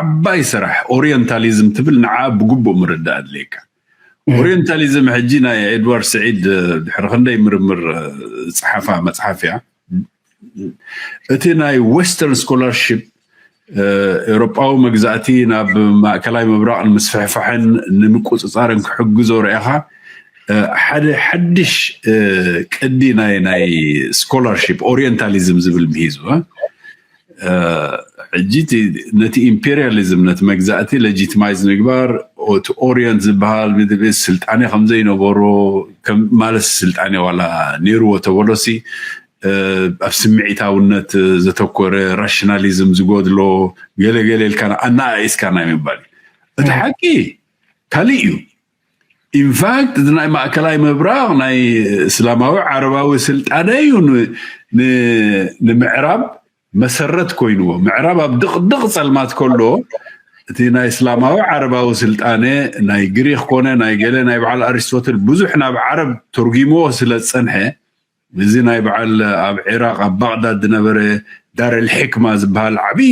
ዓባይ ስራሕ ኦሪየንታሊዝም ትብል ንዓ ብግቡእ ምርዳእ ኣድልየካ። ኦሪየንታሊዝም ሕጂ ናይ ኤድዋርድ ስዒድ ድሕሪ ክንደይ ምርምር ዝፀሓፋ መፅሓፍ እያ። እቲ ናይ ዌስተርን ስኮላርሽፕ ኤውሮጳዊ መግዛእቲ ናብ ማእከላይ ምብራቕ ንምስፍሕፋሕን ንምቁፅፃርን ክሕግዞ ርኢኻ ሓደ ሓድሽ ቅዲ ናይ ናይ ስኮላርሽፕ ኦሪየንታሊዝም ዝብል ምሂዙ ሕጂ ነቲ ኢምፔሪያሊዝም ነቲ መግዛእቲ ሌጂቲማይዝ ምግባር እቲ ኦሪየንት ዝበሃል ምድብስ ስልጣኔ ከምዘይነበሮ ማለት ስልጣኔ ዋላ ነይርዎ ተበሎሲ ኣብ ስምዒታውነት ዘተኮረ ራሽናሊዝም ዝጎድሎ ገለገለ ኢልካ ኣናኣኢስካ ናይ ምባል እዩ። እቲ ሓቂ ካልእ እዩ። ኢንፋክት እዚ ናይ ማእከላይ ምብራቕ ናይ እስላማዊ ዓረባዊ ስልጣነ እዩ ንምዕራብ መሰረት ኮይንዎ። ምዕራብ ኣብ ድቕድቕ ጸልማት ከሎ እቲ ናይ እስላማዊ ዓረባዊ ስልጣነ ናይ ግሪክ ኮነ ናይ ገለ ናይ በዓል ኣሪስቶትል ብዙሕ ናብ ዓረብ ተርጉምዎ ስለ ዝጸንሐ እዚ ናይ በዓል ኣብ ዒራቅ ኣብ ባቅዳድ ዝነበረ ዳረል ሕክማ ዝበሃል ዓብዪ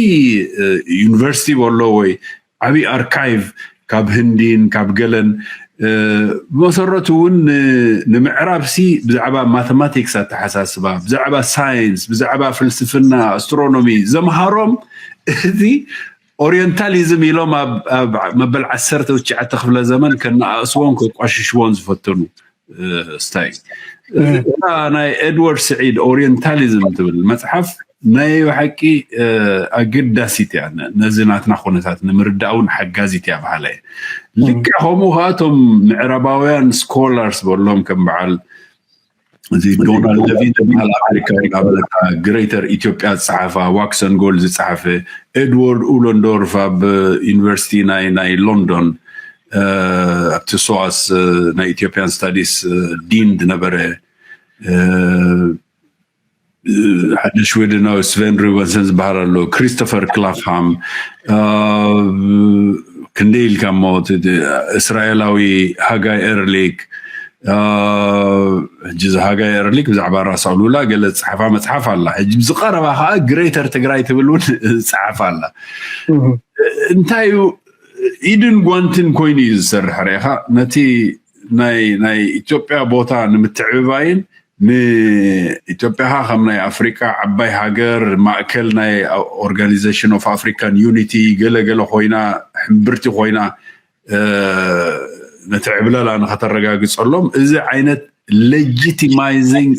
ዩኒቨርሲቲ በሎ ወይ ዓብዪ ኣርካይቭ ካብ ህንዲን ካብ ገለን ብመሰረቱ እውን ንምዕራብ ሲ ብዛዕባ ማተማቲክስ ኣተሓሳስባ፣ ብዛዕባ ሳይንስ፣ ብዛዕባ ፍልስፍና፣ ኣስትሮኖሚ ዘምሃሮም እቲ ኦሪየንታሊዝም ኢሎም ኣብ መበል ዓሰርተ ወትሽዓተ ክፍለ ዘመን ከነኣእስዎን ከቋሽሽዎን ዝፈተኑ ስታይ። እታ ናይ ኤድዋርድ ስዒድ ኦሪየንታሊዝም ትብል መፅሓፍ ናይ ብሓቂ ኣገዳሲት እያ። ነዚ ናትና ኩነታት ንምርዳእ እውን ሓጋዚት እያ በሃላ እየ። ልክዕ ከምኡ ከዓ እቶም ምዕራባውያን ስኮላርስ በሎም ከም በዓል እዚ ዶናልድ ለቪን ዝበሃል ኣፍሪካዊ ናበለታ ግሬተር ኢትዮጵያ ዝፀሓፋ፣ ዋክሰን ጎል ዝፀሓፈ፣ ኤድዋርድ ኡለንዶርፍ ኣብ ዩኒቨርሲቲ ናይ ናይ ሎንዶን ኣብቲ ሶኣስ ናይ ኢትዮጵያን ስታዲስ ዲን ዝነበረ፣ ሓደ ሽወደናዊ ስቨን ሩበንሰን ዝበሃል ኣሎ፣ ክሪስቶፈር ክላፍሃም፣ ክንደይ ኢልካ እሞ፣ እስራኤላዊ ሃጋይ ኤርሊክ። ሕጂ እዚ ሃጋይ ኤርሊክ ብዛዕባ ራስ ኣሉላ ገለ ዝፀሓፋ መፅሓፍ ኣላ። ሕጂ ብዝቀረባ ከዓ ግሬተር ትግራይ ትብል እውን ዝፀሓፍ ኣላ። እንታይ እዩ፣ ኢድን ጓንትን ኮይኑ እዩ ዝሰርሕ። ርኢኻ፣ ነቲ ናይ ናይ ኢትዮጵያ ቦታ ንምትዕብባይን ንኢትዮጵያ ከም ናይ ኣፍሪካ ዓባይ ሃገር፣ ማእከል ናይ ኦርጋኒዜሽን ኦፍ ኣፍሪካን ዩኒቲ፣ ገለገለ ኮይና፣ ሕምብርቲ ኮይና ነቲ ዕብለላ ንኸተረጋግፀሎም፣ እዚ ዓይነት ሌጂቲማይዚንግ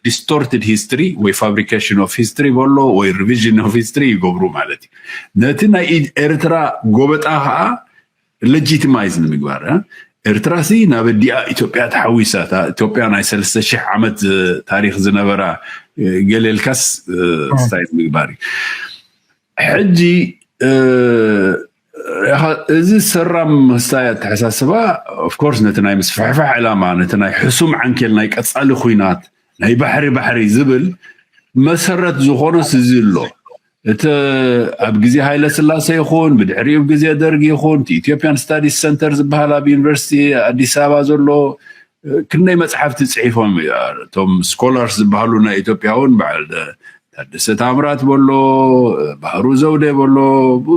ዲስቶርትድ ሂስትሪ ወይ ፋብሪኬሽን ኦፍ ሂስትሪ በሎ ወይ ሪቪዥን ኦፍ ሂስትሪ ይገብሩ ማለት እዩ። ነቲ ናይ ኤርትራ ጎበጣ ከዓ ሌጂቲማይዝ ንምግባር፣ ኤርትራ ሲ ናብ ዲኣ ኢትዮጵያ ተሓዊሳ፣ ኢትዮጵያ ናይ ሰለስተ ሽሕ ዓመት ታሪክ ዝነበራ ገሌልካስ ስታይ ምግባር እዩ። ሕጂ እዚ ሰራም ስታይ ኣተሓሳስባ ኦፍኮርስ ነቲ ናይ ምስፍሕፋሕ ዕላማ፣ ነቲ ናይ ሕሱም ዓንኬል ናይ ቀፃሊ ኩናት ናይ ባሕሪ ባሕሪ ዝብል መሰረት ዝኾነስ እዚ ኣሎ። እቲ ኣብ ግዜ ሃይለ ስላሴ ይኹን ብድሕሪኡ ግዜ ደርግ ይኹን፣ ኢትዮጵያን ስታዲስ ሰንተር ዝበሃል ኣብ ዩኒቨርሲቲ ኣዲስ ኣበባ ዘሎ ክንደይ መፅሓፍቲ ፅሒፎም እቶም ስኮላርስ ዝበሃሉ ናይ ኢትዮጵያ እውን በዓል ታደሰ ታምራት በሎ፣ ባህሩ ዘውዴ በሎ፣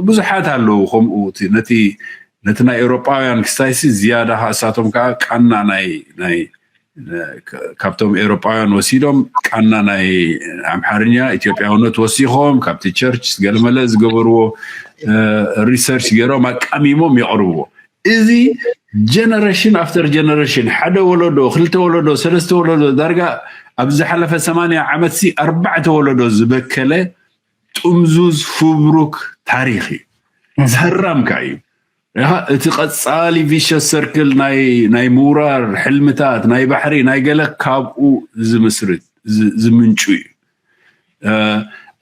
ብዙሓት ኣለዉ። ከምኡ ነቲ ነቲ ናይ ኤውሮጳውያን ክስታይሲ ዝያዳ እሳቶም ከዓ ቃና ናይ ናይ ካብቶም ኤውሮጳውያን ወሲዶም ቃና ናይ ኣምሓርኛ ኢትዮጵያውነት ወሲኾም ካብቲ ቸርች ገለመለ ዝገበርዎ ሪሰርች ገይሮም ኣቃሚሞም የቕርብዎ። እዚ ጀነሬሽን ኣፍተር ጀነሬሽን፣ ሓደ ወለዶ፣ ክልተ ወለዶ፣ ሰለስተ ወለዶ፣ ዳርጋ ኣብ ዝሓለፈ ሰማንያ ዓመት ሲ ኣርባዕተ ወለዶ ዝበከለ ጥምዙዝ ፍብሩክ ታሪክ እዩ። ሰራምካ እዩ። እቲ ቀፃሊ ቪሸስ ሰርክል ናይ ምውራር ሕልምታት ናይ ባሕሪ ናይ ገለ ካብኡ ዝምስርት ዝምንጩ እዩ።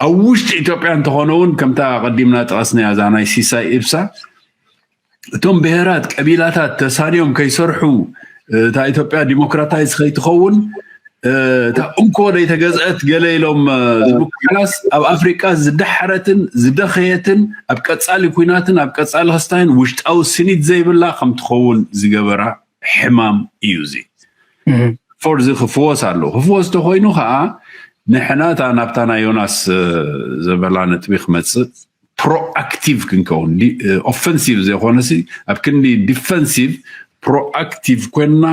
ኣብ ውሽጢ ኢትዮጵያ እንተኾነ እውን ከምታ ቀዲምና ጠቐስናያ እዛ ናይ ሲሳይ ኢብሳ፣ እቶም ብሄራት ቀቢላታት ተሳንዮም ከይሰርሑ፣ እታ ኢትዮጵያ ዲሞክራታይዝ ከይትኸውን፣ እታ እንኮ ዘይተገዝአት ገለ ኢሎም ዝብኩሓላስ ኣብ ኣፍሪቃ ዝደሓረትን ዝደኸየትን ኣብ ቀፃሊ ኩናትን ኣብ ቀፃሊ ክስታይን ውሽጣዊ ስኒት ዘይብላ ከም ትኸውን ዝገበራ ሕማም እዩ። እዚ ፎርዚ ክፍወስ ኣለዎ። ክፍወስ ተኮይኑ ከዓ ንሕና እታ ናብታ ናይ ዮናስ ዘበላ ነጥቢ ክመፅእ ፕሮኣክቲቭ ክንከውን፣ ኦፈንሲቭ ዘይኮነሲ ኣብ ክንዲ ዲፈንሲቭ ፕሮኣክቲቭ ኮይንና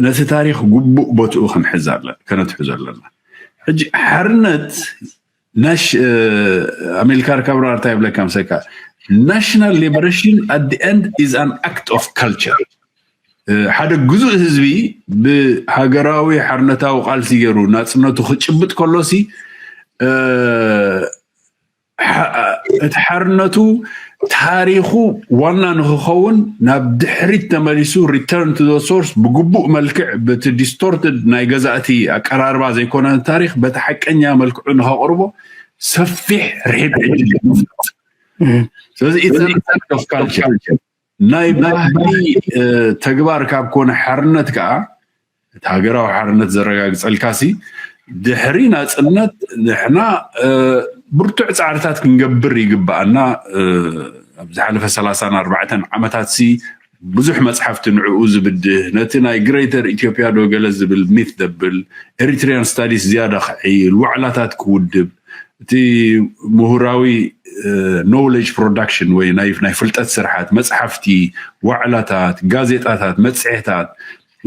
ነቲ ታሪክ ግቡእ ቦትኡ ክንሕዝ ኣለ ከነትሕዞ ኣለና። ሕጂ ሓርነት ናሽ ኣሜሪካ ርካብ ራርታ ይብለካ ምሰካ ናሽናል ሊበሬሽን at the end is an act of culture። ሓደ ግዙእ ህዝቢ ብሃገራዊ ሓርነታዊ ቃልሲ ገይሩ ናፅነቱ ክጭብጥ ከሎሲ እቲ ሓርነቱ ታሪኹ ዋና ንክኸውን ናብ ድሕሪት ተመሊሱ return to the source ብግቡእ መልክዕ በቲ ዲስቶርትድ ናይ ገዛእቲ ኣቀራርባ ዘይኮነ ታሪክ በቲ ሓቀኛ መልክዑ ንከቕርቦ ሰፊሕ ርሒብ ዕድል ይኸፍት። ስለዚ it's an act of culture። ናይ ባህሊ ተግባር ካብ ኮነ ሓርነት ከዓ እቲ ሃገራዊ ሓርነት ዘረጋግፀልካሲ ድሕሪ ናፅነት ንሕና ብርቱዕ ፃዕርታት ክንገብር ይግባኣና። ኣብ ዝሓለፈ ሰላሳን ኣርባዕተን ዓመታት ሲ ብዙሕ መፅሓፍቲ ንዕኡ ዝብድህ ነቲ ናይ ግሬተር ኢትዮጵያ ዶ ገለ ዝብል ሚት ደብል ኤሪትሪያን ስታዲስ ዝያዳ ክዕይል ዋዕላታት ክውድብ እቲ ምሁራዊ knowledge production ወይ ናይ ናይ ፍልጠት ስርሓት፣ መፅሓፍቲ፣ ዋዕላታት፣ ጋዜጣታት፣ መፅሔታት፣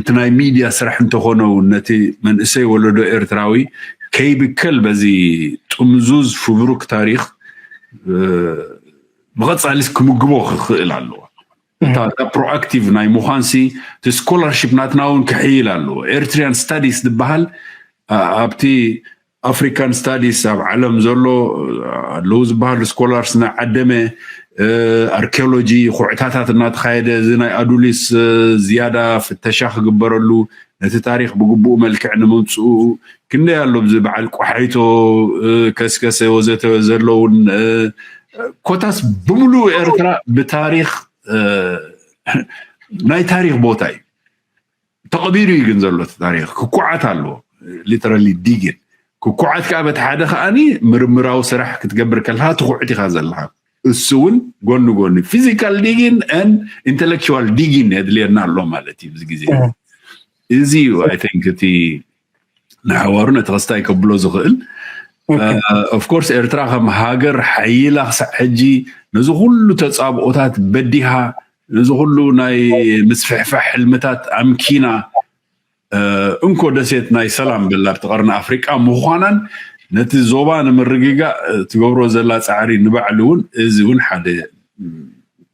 እቲ ናይ ሚድያ ስራሕ እንተኾነ እውን ነቲ መንእሰይ ወለዶ ኤርትራዊ ከይብከል በዚ ጥምዙዝ ፍብሩክ ታሪኽ ብቐፃሊስ ክምግቦ ክኽእል ኣለዎ። እታ ፕሮኣክቲቭ ናይ ምዃንሲ እቲ ስኮላርሽፕ ናትና እውን ክሕይል ኣለዎ። ኤርትሪያን ስታዲስ ዝበሃል ኣብቲ ኣፍሪካን ስታዲስ ኣብ ዓለም ዘሎ ኣለዉ ዝበሃሉ ስኮላርስ እናዓደመ ኣርኪኦሎጂ ኩዕታታት እናተኻየደ እዚ ናይ ኣዱሊስ ዝያዳ ፍተሻ ክግበረሉ ነቲ ታሪክ ብግቡእ መልክዕ ንምምፅኡ ክንደይ ኣሎ ብዚ በዓል ቆሓይቶ ከስከሰ ወዘተ ዘለውን ኮታስ ብምሉእ ኤርትራ ብታሪክ ናይ ታሪክ ቦታ እዩ ተቐቢሩ እዩ ግን ዘሎ እቲ ታሪክ ክኩዓት ኣለዎ literally digging ክኩዓት ከዓ በቲ ሓደ ከዓኒ ምርምራዊ ስራሕ ክትገብር ከለካ ትኩዕት ኢካ ዘለካ እሱ እውን ጎኒ ጎኒ physical digging and intellectual digging የድልየና ኣሎ ማለት እዩ እዚ ግዜ እዚ እዩ I think እቲ ንሓዋሩ ነቲ ክስታይ ከብሎ ዝኽእል of course ኤርትራ ከም ሃገር ሓይላ ክሳዕ ሕጂ ነዚ ኩሉ ተፃብኦታት በዲሃ ነዚ ኩሉ ናይ ምስፍሕፋሕ ሕልምታት ኣምኪና እንኮ ደሴት ናይ ሰላም በላ ኣብቲ ቀርኒ ኣፍሪቃ ምዃናን ነቲ ዞባ ንምርግጋእ ትገብሮ ዘላ ፃዕሪ ንባዕሉ እውን እዚ እውን ሓደ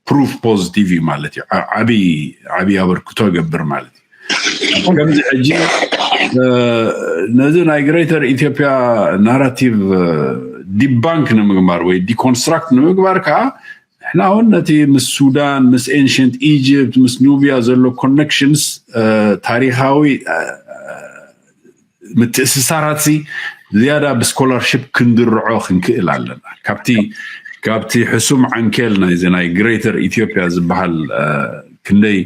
proof positive እዩ ማለት እዩ ዓብይ ዓብይ ኣበርክቶ ገብር ማለት እዩ ከምዚ ሕጂ ነዚ ናይ greater Ethiopia narrative debunk ንምግባር ወይ deconstruct ንምግባር ከዓ ንሕና እውን ነቲ ምስ ሱዳን ምስ ancient Egypt ምስ ኑብያ ዘሎ connections ታሪካዊ ምትእስሳራት ሲ ዝያዳ ብስኮላርሽፕ ክንድርዖ ክንክእል ኣለና ካብቲ ካብቲ ሕሱም ዓንኬል ናይዚ ናይ greater Ethiopia ዝበሃል ክንደይ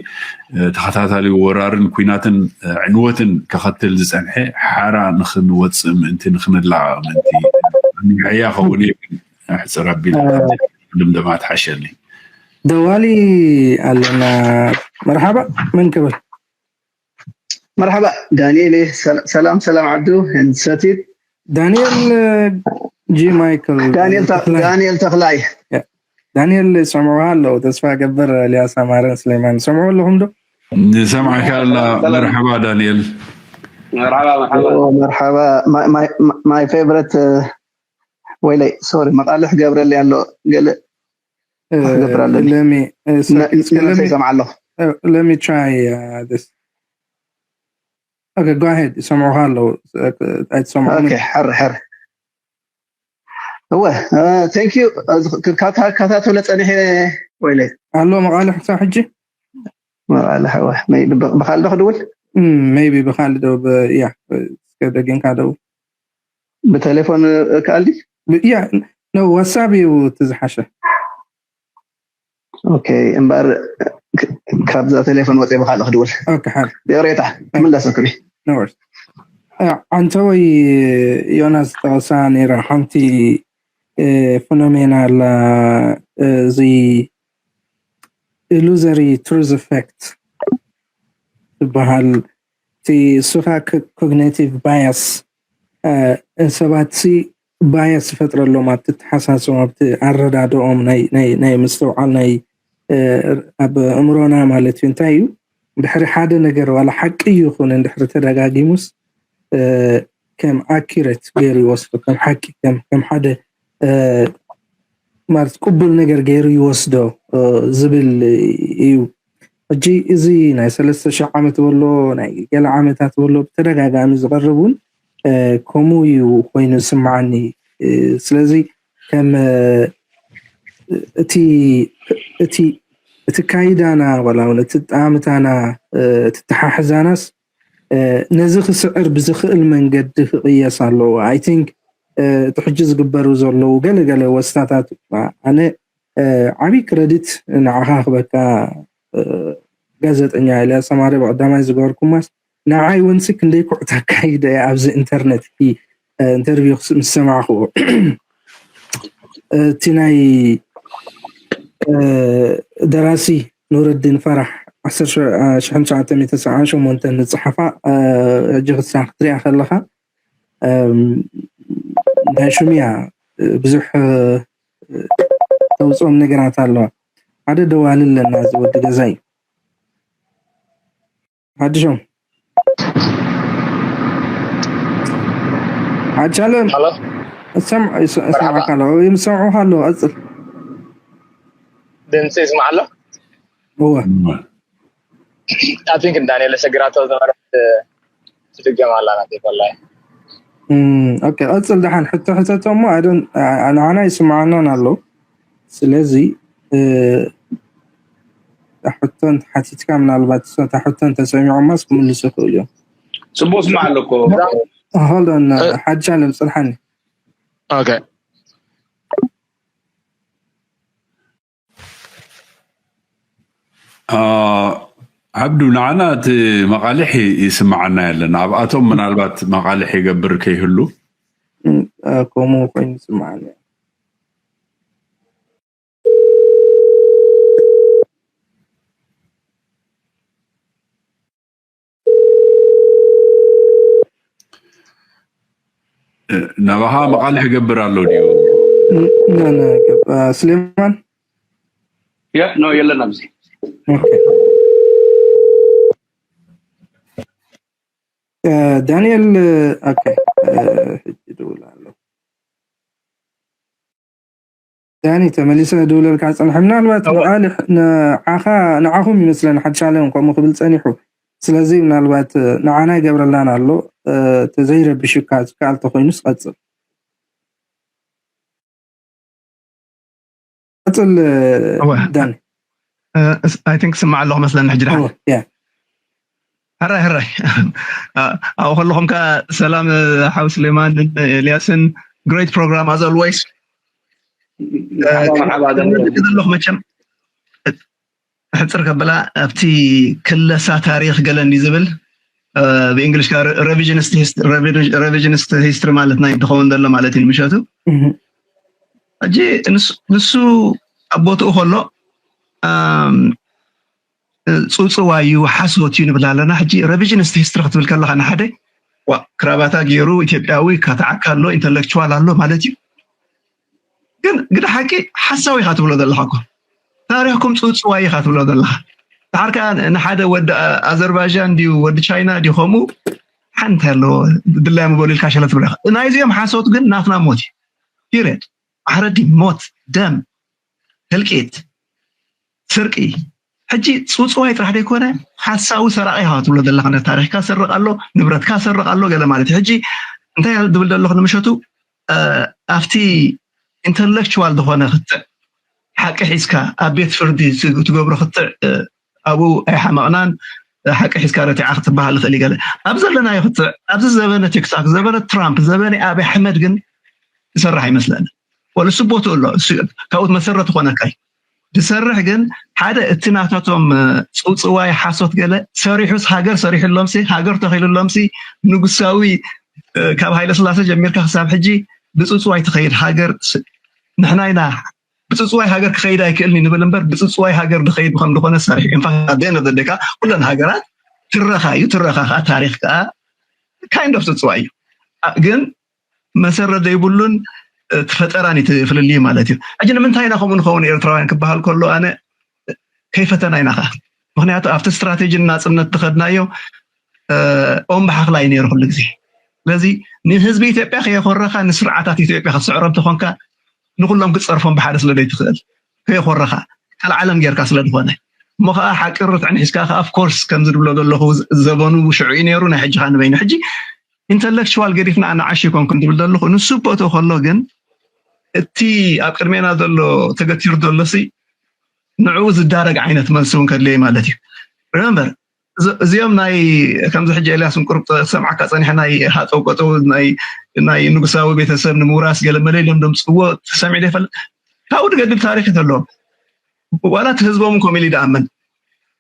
ተኸታታሊ ወራርን ኩናትን ዕንወትን ከኸትል ዝፀንሐ ሓራ ንክንወፅእ ምእንቲ ንክንላቐቕ ምእንቲ ምሕያ ከውን ሕፅር ኣቢል ድምደማ ትሓሸኒ ደዋሊ ኣለና መርሓባ መን ክብል መርሓባ ዳንኤል ሰላም ሰላም ዓዱ ሰቲት ዳንኤል ጂ ማይክል ዳንኤል ተኽላይ ዳንኤል ሰምዑ ኣለዉ ተስፋ ገብር ኤልያስ ኣማረን ስሌማን ሰምዑ ኣለኹም ዶ ንሰምዓካ ኣላ መርሓባ ዳንኤል መርሓባ my favorite ወይለይ ሶሪ መቃልሕ ገብረለይ ኣሎ ገለ ክገብር ኣለኒ ይሰምዓ ኣለኹ let me try uh, this okay go ahead ይሰምዑካ ኣለዉ ኣይትሰምዑ ሕር ሕር እወ thank you ከታተለ ፀኒሐ ወይለ ኣሎ መቃልሕ ክሳብ ሕጂ መቃልሕ እወ ብካልዶ ክድውል maybe ብካልዶ ያ እስከ ደጊምካ ደው ብቴሌፎን ከኣል ያ ነው ዋትሳፕ እዩ እቲ ዝሓሸ ኦኬ እምበር ካብዛ ቴሌፎን ወፂ ብካልእ ክድውል ይቅሬታ ክምለሰ ክሪ ዓንተወይ ዮናስ ጠቕሳ ነይራ ሓንቲ ፊኖሜና ኣላ እዚ illusory truth effect ዝበሃል እቲ እሱኻ cognitive bias ሰባት ሲ bias ይፈጥረሎም ኣብቲ ተሓሳስቦም ኣብቲ ኣረዳድኦም ናይ ምስትውዓል ናይ ኣብ እምሮና ማለት እዩ እንታይ እዩ ድሕሪ ሓደ ነገር ዋላ ሓቂ ይኹን እንድሕሪ ተደጋጊሙስ ከም accurate ገይሩ ይወስዶ ከም ሓቂ ከም ሓደ ማለት ቅቡል ነገር ገይሩ ይወስዶ ዝብል እዩ ሕጂ እዚ ናይ ሰለስተ ሺህ ዓመት በሎ ናይ ገለ ዓመታት በሎ ብተደጋጋሚ ዝቐርብ እውን ከምኡ እዩ ኮይኑ ዝስምዓኒ ስለዚ ከም እቲ እቲ እቲ ካይዳና ዋላ እውን እቲ ጣምታና እቲ ተሓሕዛናስ ነዚ ክስዕር ብዝኽእል መንገዲ ክቕየስ ኣለዎ I think እቲ ሕጂ ዝግበሩ ዘለዉ ገለገለ ወስታታት ኣነ ዓብይ ክረዲት ንዓኻ ክበካ ጋዜጠኛ ኢለ ሰማሪ ብቀዳማይ ዝገበርኩማስ ንዓይ ወንሲ ክንደይ ኩዕት ኣካይደ እየ ኣብዚ ኢንተርነት ኢንተርቪው ምስ ሰማዕክዎ እቲ ናይ ደራሲ ኑረዲን ፈራሕ ዓሰርተ ሸሞንተ ዝፀሓፋ ሕጂ ክሳ ክትሪኣ ከለካ ናይ ሽሙያ ብዙሕ ተውፅኦም ነገራት ኣለዋ። ሓደ ደዋሊ ኣለና፣ እዚ ወዲ ገዛ እዩ። ሓድሾም ሓድሻለም ሎ እሰምዓካ ኣለዎ፣ ይምሰምዑካ ኣለዎ። ቀፅል። ድምፂ ይስማዕ ኣሎ። እወ I think ዳንኤል ሰግራቶ ዝነበረት ትድገም ኣላ ናተይ ኮላይ። ኦኬ፣ ቀፅል። ደሓን ሕቶ ሕተቶ እሞ ንዓና ይስምዓናን ኣሎ። ስለዚ ሕቶ ሓቲትካ ምናልባት እታ ሕቶ እንተሰሚዖማስ ክምልሱ ይኽእሉ እዮም። ፅቡቅ ስማዕ ኣለኮ። ሆልዶን ሓድሻለም ፅንሓኒ። ኦኬ ዓብዱ፣ ንዓና እቲ መቓልሕ ይስምዓና የለን። ኣብኣቶም ምናልባት መቓልሕ ይገብር ከይህሉ ከምኡ ኮይኑ ይስምዓኒ። ናባኻ መቓልሕ ይገብር ኣሎ ድዩ? ስሌማን ኖ የለን ኣብዚ። ዳንኤል፣ ኦኬ፣ ሕጂ ደውል ኣሎ። ዳኒ፣ ተመሊሰ ደውለልካ ጽንሐ። ምናልባት መቓልሕ ንዓኻ፣ ንዓኹም ይመስለኒ ሓድሻለም ከምኡ ክብል ጸኒሑ። ስለዚ ምናልባት ንዓና ይገብረላን ኣሎ፣ ተዘይረብሽካ ዝከኣል ተኾይኑስ ቀጽል። ቀጽል ዳኒ። I think ስማዕ ኣለኹ መስለኒ ሕጂ ደሓን። ሕራይ ሕራይ። ኣብኡ ከለኹም ከኣ ሰላም ሓው ስሌማን ኤልያስን። Great program as always። ዘለኹ መቸም ሕፅር ከበላ ኣብቲ ክለሳ ታሪኽ ገለ እንዲ ዝብል ብእንግሊሽ revisionist history ማለት ናይ ትኸውን ዘሎ ማለት እዩ ንምሸቱ። ሕጂ ንሱ ኣብ ቦትኡ ከሎ ፅውፅዋይ እዩ፣ ሓሶት እዩ ንብል ኣለና። ሕጂ revisionist history ክትብል ከለካ ንሓደ ዋ ክራባታ ገይሩ ኢትዮጵያዊ ካተዓካ ኣሎ ኢንተሌክቹዋል ኣሎ ማለት እዩ። ግን ግደ ሓቂ ሓሳዊ ኢካ ትብሎ ዘለካ እኮ። ታሪኽኩም ፅውፅዋይ ኢካ ትብሎ ዘለካ። ድሓር ከዓ ንሓደ ወዲ ኣዘርባይጃን ድዩ ወዲ ቻይና ድዩ ከምኡ ሓንቲ ኣለዎ ድላይ ምበሉ ኢልካ ሸለ ትብሎ ኢካ። ናይዚኦም ሓሶት ግን ናትና ሞት እዩ። ፒሪየድ። ማሕረዲ፣ ሞት፣ ደም፣ ህልቂት፣ ስርቂ። ሕጂ ፅውፅዋይ ጥራሕ ዘይኮነ ሓሳዊ ሰራቂ ኢኻ ትብሎ ዘለካ። ታሪኽካ ሰርቕ ኣሎ፣ ንብረትካ ሰርቕ ኣሎ ገለ ማለት እዩ። ሕጂ እንታይ ድብል ዘለኹ ንምሸቱ ኣብቲ ኢንተሌክቹዋል ዝኾነ ክትዕ ሓቂ ሒዝካ ኣብ ቤት ፍርዲ ትገብሮ ክትዕ ኣብኡ ኣይሓመቕናን ሓቂ ሒዝካ ረቲዓ ክትበሃል ይኽእል ይገለ ኣብ ዘለናዮ ክትዕ ኣብዚ ዘበነ ቲክታክ ዘበነ ትራምፕ ዘበነ ኣብይ ኣሕመድ ግን ይሰርሕ ኣይመስለኒ። ወልሱ ቦትኡ ኣሎ ካብኡት መሰረት ዝኾነካይ ዝሰርሕ ግን ሓደ እቲ ናታቶም ፅውፅዋይ ሓሶት ገለ ሰሪሑስ ሃገር ሰሪሕሎም ሲ ሃገር ተኺልሎም ሲ ንጉሳዊ ካብ ሃይለ ስላሴ ጀሚርካ ክሳብ ሕጂ ብፅውፅዋይ ትኸይድ ሃገር ንሕና ኢና ብፅፅዋይ ሃገር ክኸይድ ኣይክእልን ንብል እምበር ብፅፅዋይ ሃገር ዝኸይድ ከም ዝኾነ ሰሪሑ ኢንፋክት ደነ ዘለካ ኩለን ሃገራት ትረኻ እዩ ትረኻ ከዓ ታሪኽ ከዓ ካይንድ ኦፍ ፅፅዋይ እዩ ግን መሰረት ዘይብሉን እቲ ፈጠራን እዩ ፍልልዩ ማለት እዩ። ሕጂ ንምንታይ ኢና ከምኡ ንኸውን ኤርትራውያን ክበሃል ከሎ ኣነ ከይፈተና ኢና ከዓ ምክንያቱ ኣብቲ ስትራቴጂ ናፅነት ዝኸድናዮ ኦም ብሓኽላ እዩ ነይሩ ኩሉ ግዜ። ስለዚ ንህዝቢ ኢትዮጵያ ከየኮረኻ ንስርዓታት ኢትዮጵያ ክትስዕሮ እንተኾንካ ንኩሎም ክትፀርፎም ብሓደ ስለ ዘይትኽእል ከየኮረኻ ካልዓለም ጌርካ ስለ ዝኾነ እሞ ከዓ ሓቂ ርትዕን ሒዝካ ከዓ ኦፍኮርስ ከምዚ ድብሎ ዘለኹ ዘበኑ ሽዑ እዩ ነይሩ ናይ ሕጂ ከዓ ንበይኑ ሕጂ ኢንተሌክቹዋል ገዲፍና ኣነ ዓሽ ይኮንኩ ድብል ዘለኹ ንሱ ቦትኡ ከሎ ግን እቲ ኣብ ቅድሜና ዘሎ ተገቲሩ ዘሎ ሲ ንዕኡ ዝዳረግ ዓይነት መልሲ እውን ከድልየ ማለት እዩ። ሪመምበር እዚኦም ናይ ከምዚ ሕጂ ኤልያስ እንቁርብ ሰምዓካ ፀኒሐ ናይ ሃጠው ቀጠው ናይ ንጉሳዊ ቤተሰብ ንምውራስ ገለ መለ ኢሎም ደምፅዎ ተሰሚዕ ዘይፈልጥ ካብኡ ድገድል ታሪክ ዘለዎም ዋላ እቲ ህዝቦም ከምኡ ኢሉ ይደኣምን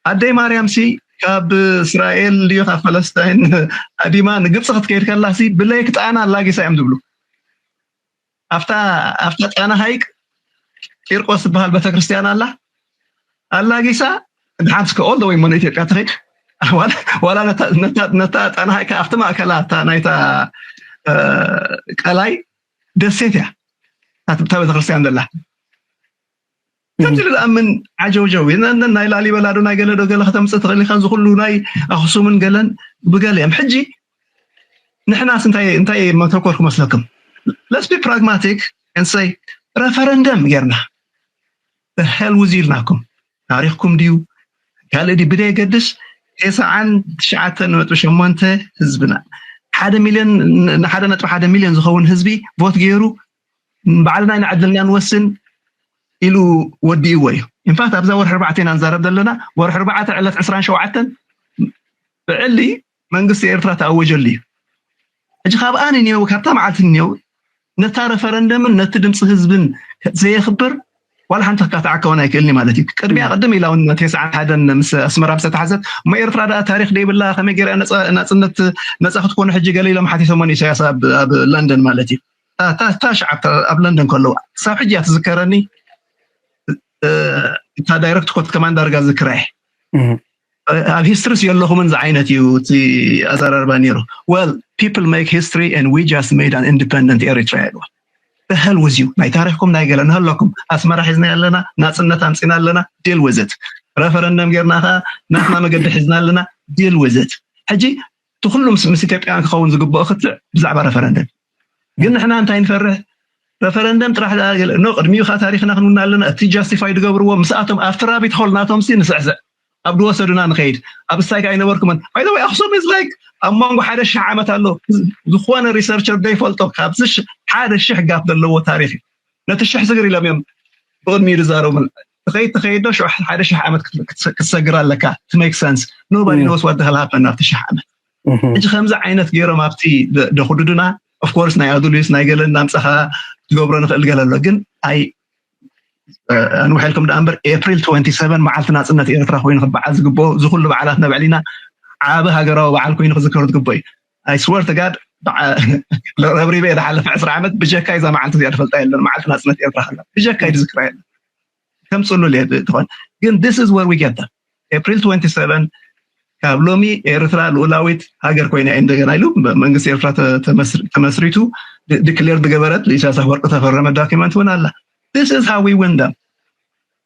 ኣደይ ማርያም ሲ ካብ እስራኤል ድዩ ካብ ፈለስታይን ኣዲማ ንግብፂ ክትከይድ ከላ ሲ ብለይክ ጣና ኣላጊሳ እዮም ዝብሉ ኣብታ ኣብታ ጣና ሃይቅ ቂርቆስ ዝበሃል ቤተክርስትያን ኣላ ኣላጊሳ ድሓን እስከ ኦል ወይ ሞ ኢትዮጵያ ትኸይድ ዋላ ነታ ጣና ሃይቅ ኣብቲ ማእከላ ናይታ ቀላይ ደሴት እያ እታ ቤተክርስትያን ዘላ ከምዚ ኢሉ ዝኣምን ዓጀውጀው እዩ። ነ- ነ- ናይ ላሊበላ ዶ ናይ ገለ ዶ ገለ ከተምፅእ ትኽእል ኢኻ። እዚ ኩሉ ናይ ኣኽሱምን ገለን ብገለ እዮም። ሕጂ ንሕናስ እንታይ እንታይ መተኮር ክመስለኩም? Let's be pragmatic and say referendum ጌርና the hell with you ኢልናኩም። ታሪኽኩም ድዩ ካልእ ድዩ ብደየገድስ ተስዓን ትሽዓተን ነጥቢ ሸሞንተ ህዝብና ሓደ ሚልዮን ንሓደ ነጥቢ ሓደ ሚልዮን ዝኸውን ህዝቢ ቮት ገይሩ ባዕልና ኢና ዕድልና ንወስን ኢሉ ወዲእዎ እዩ። ኢንፋክት ኣብዛ ወርሒ ኣርባዕተ ኢና ንዛረብ ዘለና። ወርሒ ኣርባዕተ ዕለት ዕስራን ሸውዓተን ብዕሊ መንግስቲ ኤርትራ ተኣወጀሉ እዩ። ሕጂ ካብ ኣነ እኒኦ ካብታ መዓልቲ እኒኦ ነታ ረፈረንደምን ነቲ ድምፂ ህዝብን ዘየኽብር ዋላ ሓንቲ ክካትዓከውን ኣይክእልኒ ማለት እዩ። ቅድሚያ ቅድም ኢላ እውን ተስዓን ሓደን ምስ ኣስመራ ምስ ተታሕዘት እሞ ኤርትራ ደኣ ታሪክ ደይብላ ከመይ ገይራ ነፃ- ናፅነት ነፃ ክትኮኑ ሕጂ ገለ ኢሎም ሓቲቶሞ ንኢሳያስ ኣብ ኣብ ለንደን ማለት እዩ። እታ- እታ እታ ሸዓብ ኣብ ለንደን ከለዋ ክሳብ ሕጂ እያ ትዝከረኒ። እታ ዳይረክት ኮት ከማን ዳርጋ ዝክራይ ኣብ ሂስትሪስ የለኹምን ዝዓይነት እዩ እቲ ኣዘራርባ ነይሩ። Well, people make history and we just made an independent Eritrea ኢልዋ። The hell with you። ናይ ታሪኽኩም ናይ ገለ ንሃለኩም ኣስመራ ሒዝና ኣለና፣ ናፅነት ኣምፂና ኣለና፣ deal with it። ረፈረንደም ጌርና ከዓ ናትና መገዲ ሒዝና ኣለና፣ deal with it። ሕጂ እቲ ኩሉ ምስ ምስ ኢትዮጵያውያን ክኸውን ዝግብኦ ክትዕ ብዛዕባ ረፈረንደም ግን ንሕና እንታይ ንፈርሕ? ረፈረንደም ጥራሕ ኖ ቅድሚኡ ከዓ ታሪክና ክንውና ኣለና። እቲ ጃስቲፋይ ዝገብርዎ ምስኣቶም ኣብቲ ራቢት ሆል ናቶም ሲ ንስዕስዕ ኣብ ዝወሰዱና ንኸይድ ኣብ ስታይክ ኣይነበርኩምን። By the way ኣክሱም is like ኣብ መንጎ ሓደ ሽሕ ዓመት ኣሎ። ዝኾነ ሪሰርቸር ዘይፈልጦ ካብዚ ሓደ ሽሕ ጋፕ ዘለዎ ታሪክ እዩ። ነቲ ሽሕ ስግር ኢሎም እዮም ብቕድሚኡ ዝዛረቡ። ትኸይድ ትኸይድ ዶ ሽሕ ሓደ ሽሕ ዓመት ክትሰግር ኣለካ። To make sense nobody knows what the hell happened ኣብቲ ሽሕ ዓመት። ሕጂ ከምዚ ዓይነት ገይሮም ኣብቲ ደኹድዱና ኦፍኮርስ ናይ ኣዱሊስ ናይ ገለ እናምፀኻ ትገብሮ ንኽእል ገለ ኣሎ ግን ኣይ ኣንውሐልኩም ደኣ እምበር ኤፕሪል ትወንቲ ሰቨን መዓልቲ ናፅነት ኤርትራ ኮይኑ ክበዓል ዝግብኦ እዚ ኩሉ በዓላት ነብዕል ኢና። ዓቢ ሃገራዊ በዓል ኮይኑ ክዝከር ዝግብኦ እዩ። I swear to God ረብሪበ እየ ዝሓለፈ ዕስራ ዓመት ብጀካይ እዛ መዓልቲ እዚኣ ዝፈልጣ የለን። መዓልቲ ናፅነት ኤርትራ ከላ ብጀካይ ዝዝክራ የለን። ከምፅሉ ትኾን ግን this is where we get them ኤፕሪል ትወንቲ ሰቨን ካብ ሎሚ ኤርትራ ልኡላዊት ሃገር ኮይና እዩ እንደገና ኢሉ መንግስቲ ኤርትራ ተመስሪቱ ዲክሌር ዝገበረት ኢሳያስ ኣፈወርቂ ተፈረመ ዳኪመንት እውን ኣላ። This is how we win them።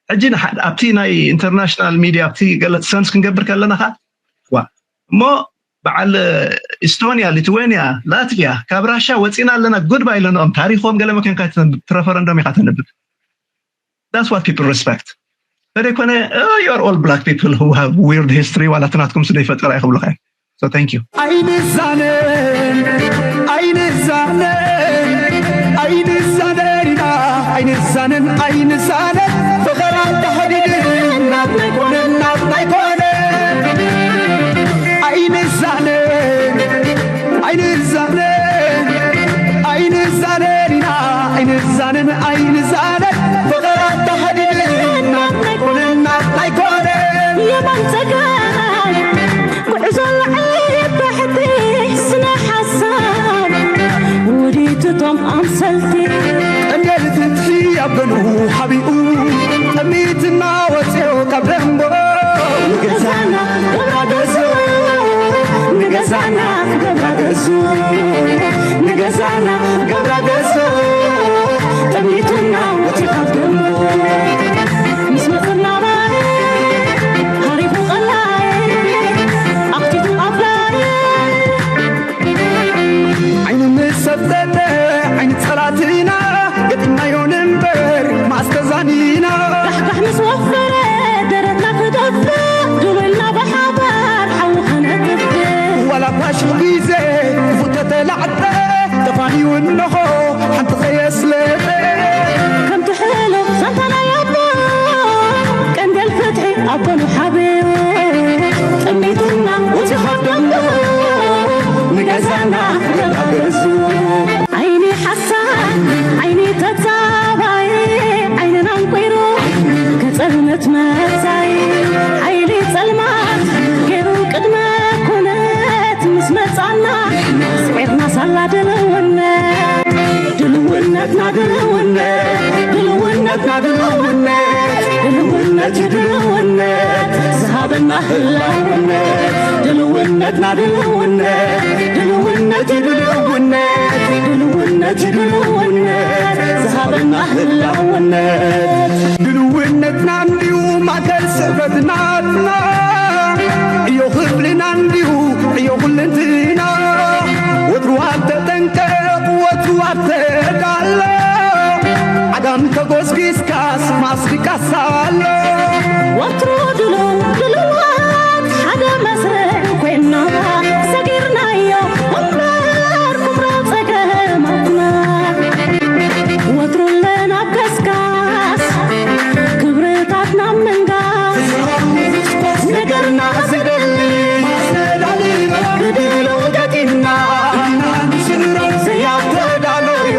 ሕጂ ኣብቲ ናይ ኢንተርናሽናል ሚድያ ኣብቲ ገለ ሰንስ ክንገብር ከለና ካ ዋ እሞ በዓል ኢስቶኒያ፣ ሊትዌኒያ፣ ላትቪያ ካብ ራሻ ወፂና ኣለና ጉድ ባይ ኣለንኦም ታሪኮም ገለ መኮንካ ትረፈረንዶም ኢካ ተንብብ። That's what people respect። ተደይኮነ you are all black people who have weird history ዋላ ትናትኩም ስለ ይፈጠር ኣይክብሉካ እዮም። So thank you። ኣይንዛነን ኣይንዛነን ኣይንዛነን ኢና ኣይንዛነን ኣይንዛነን ፍቕር ኣንተሐዲድን ናትና ኣይኮነን ናትና ኣይኮነን ኣይንዛነን ኣይንዛነን ኣይንዛነን ኢና ኣይንዛነን ኣይንዛነን ፍቕር ኣተሐዲድን ናትና ኣይኮነን ናትና ኣይኮነን የማን ጸጋም ጉዕዞ ላዕሊ ታሕቲ ስነ ሓሳብ ውዲት እቶም ኣምሰልቲ ቀንዴል ፍትሒ ኣብ ገንኡ ሓቢኡ ጠሚትና ወፅዮ ካብ ደንቦ ንገዛና ገብራ ገዙ ንገዛና ገብራ ገዙ ንገዛና ገብራ ገዙ ጠሚትና ወፅዮ ካብ ደንቦ ምስ መፅና ባይ ሃሪፉ ቀላይ ኣኽቲቱ ኣፍላይ ዓይኒ ምስ ሰብተተ ዓይኒ ፀላእትና ገጢምናዮ ንንበር ማስተዛኒና ካሕካሕ ምስ ወፈረ ደረትና ክደፍእ ድሉልና ብሓባር ሓዊ ከነጥፍእ ዋላ እኳ ሽሕ ግዜ ክፉእ ተተላዕጠ ተፋንዩ እንሆ ሓንቲ ከየስለጠ ከምቲ ሕሉፍ ዛንታ ናይ ኣቦ ቀንደል ፍትሒ ኣቦኑ ሓቢሩ ጠሚቱና ወፂ ካብ ደንጎ ንገዛና ገዛ ገዙ ዓይኒ ሓሳድ ዓይኒ ተጻባይ ዓይንና ኣንቂሩ ከጸልመት መጻይ ሓይሊ ጸልማት ገይሩ ቅድመ ኩነት ምስ መጻና ስዒርና ሳላ ድልውነት ድልውነትና ድልውነት ድልውነትና ድልውነት ድልውነት ነቲ ድልውነት ዝሃበና ህላውነት፣ ድልውነትና ድልውነት፣ ድልውነት እዩ ድልውነት፣ ድልውነት እዩ ድልውነት ዝሃበና ህላውነት። ድልውነትና እንዲሁ ማእከል ስዕበት ናትና እዩ፣ ክብልና እንዲሁ እዩ ኩልንትና። ወትሩ ኣብ ተጠንቀቕ፣ ወትሩ ኣብ ተዳሎ፣ ዓጋም ተጎስጊስካስ ማስሪቃስ ኣሎ። ወትሩ ድሉው ድሉዋት ሓደ መስርዕ ኮይና፣ ሰጊርናዮ እምበር ኩምራ ጸገማትና። ወትሩ ኣለና ኣብ ከስካስ ክብርታትና ምንጋስ፣ ነገርና ዝደሊ ብድሎ ገጢምና ዘያተዳሎዩ፣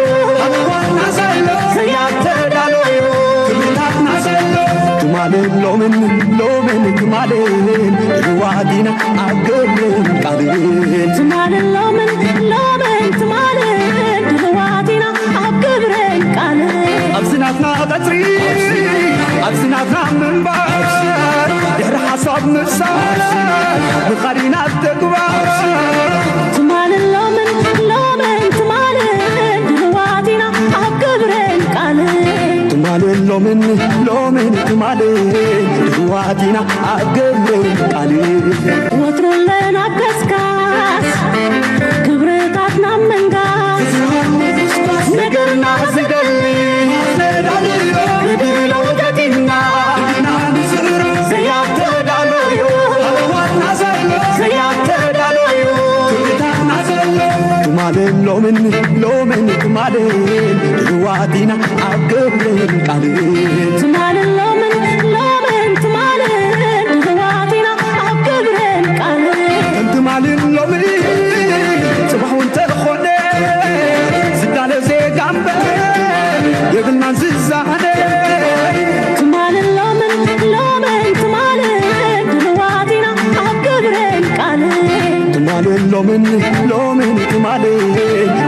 ዘያተዳሎዩ። ትማልን ሎምን፣ ሎምን ትማልን፣ ድልዋት ኢና ኣብ ግብርን ቃልን። ትማልን ሎምን፣ ሎምን ትማልን፣ ድልዋት ኢና ኣብ ግብርን ቃልን። ኣብዚ ናትና ቀጽሪ፣ ኣብዚ ናትና ምንባር፣ ድሕሪ ሓሳብ ምሳር፣ ምኻድ ኢና ኣብ ተግባር። ትማልን ሎምን፣ ሎምን ትማልን፣ ድልዋት ኢና ኣብ ግብርን ቃልን። ትማልን ሎምን፣ ሎምን ትማልን፣ ድልዋት ኢና ኣብ ግብርን ቃልን። ወትሩ ኣለና ኣብ ከስካስ ክብርታትና ምንጋስ፣ ነገርና ዝደሊ ብድሎ ገጢምና ዘያተዳሎዩ፣ ዘያተዳሎዩ። ትማልን ሎምን፣ ሎምን ትማልን፣ ድልዋት ኢና ኣብ ግብርን ቃልን። ትማልን ሎምን፣ ሎምን ትማልን፣ ድልዋት ኢና ኣብ ግብርን ቃልን። ከም ትማልን ሎምን ጽባሕ እውን ተኾነ፣ ዝዳለ ዜጋ እምበር የብልናን ዝዛነ። ትማልን ሎምን፣ ሎምን ትማልን፣ ድልዋት ኢና ኣብ ግብርን ቃልን። ትማልን ሎምን፣ ሎምን ትማልን፣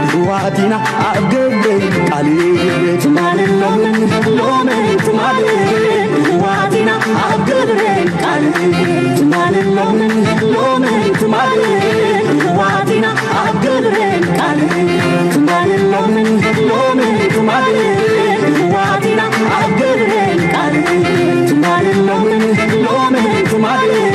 ድልዋት ኢና ኣብ ግብርን ቃልን። ትማልን ሎምን፣ ሎምን ትማልን፣ ድልዋት ኢና ኣብ ግብርን ቃልን። ትማልን ሎምን፣ ሎምን ትማልን፣ ድልዋት ኢና ኣብ ግብርን ቃልን። ትማልን ሎምን፣ ሎምን ትማልን፣ ድልዋት ኢና ኣብ ግብርን ቃልን። ትማልን ሎምን፣ ሎምን ትማልን፣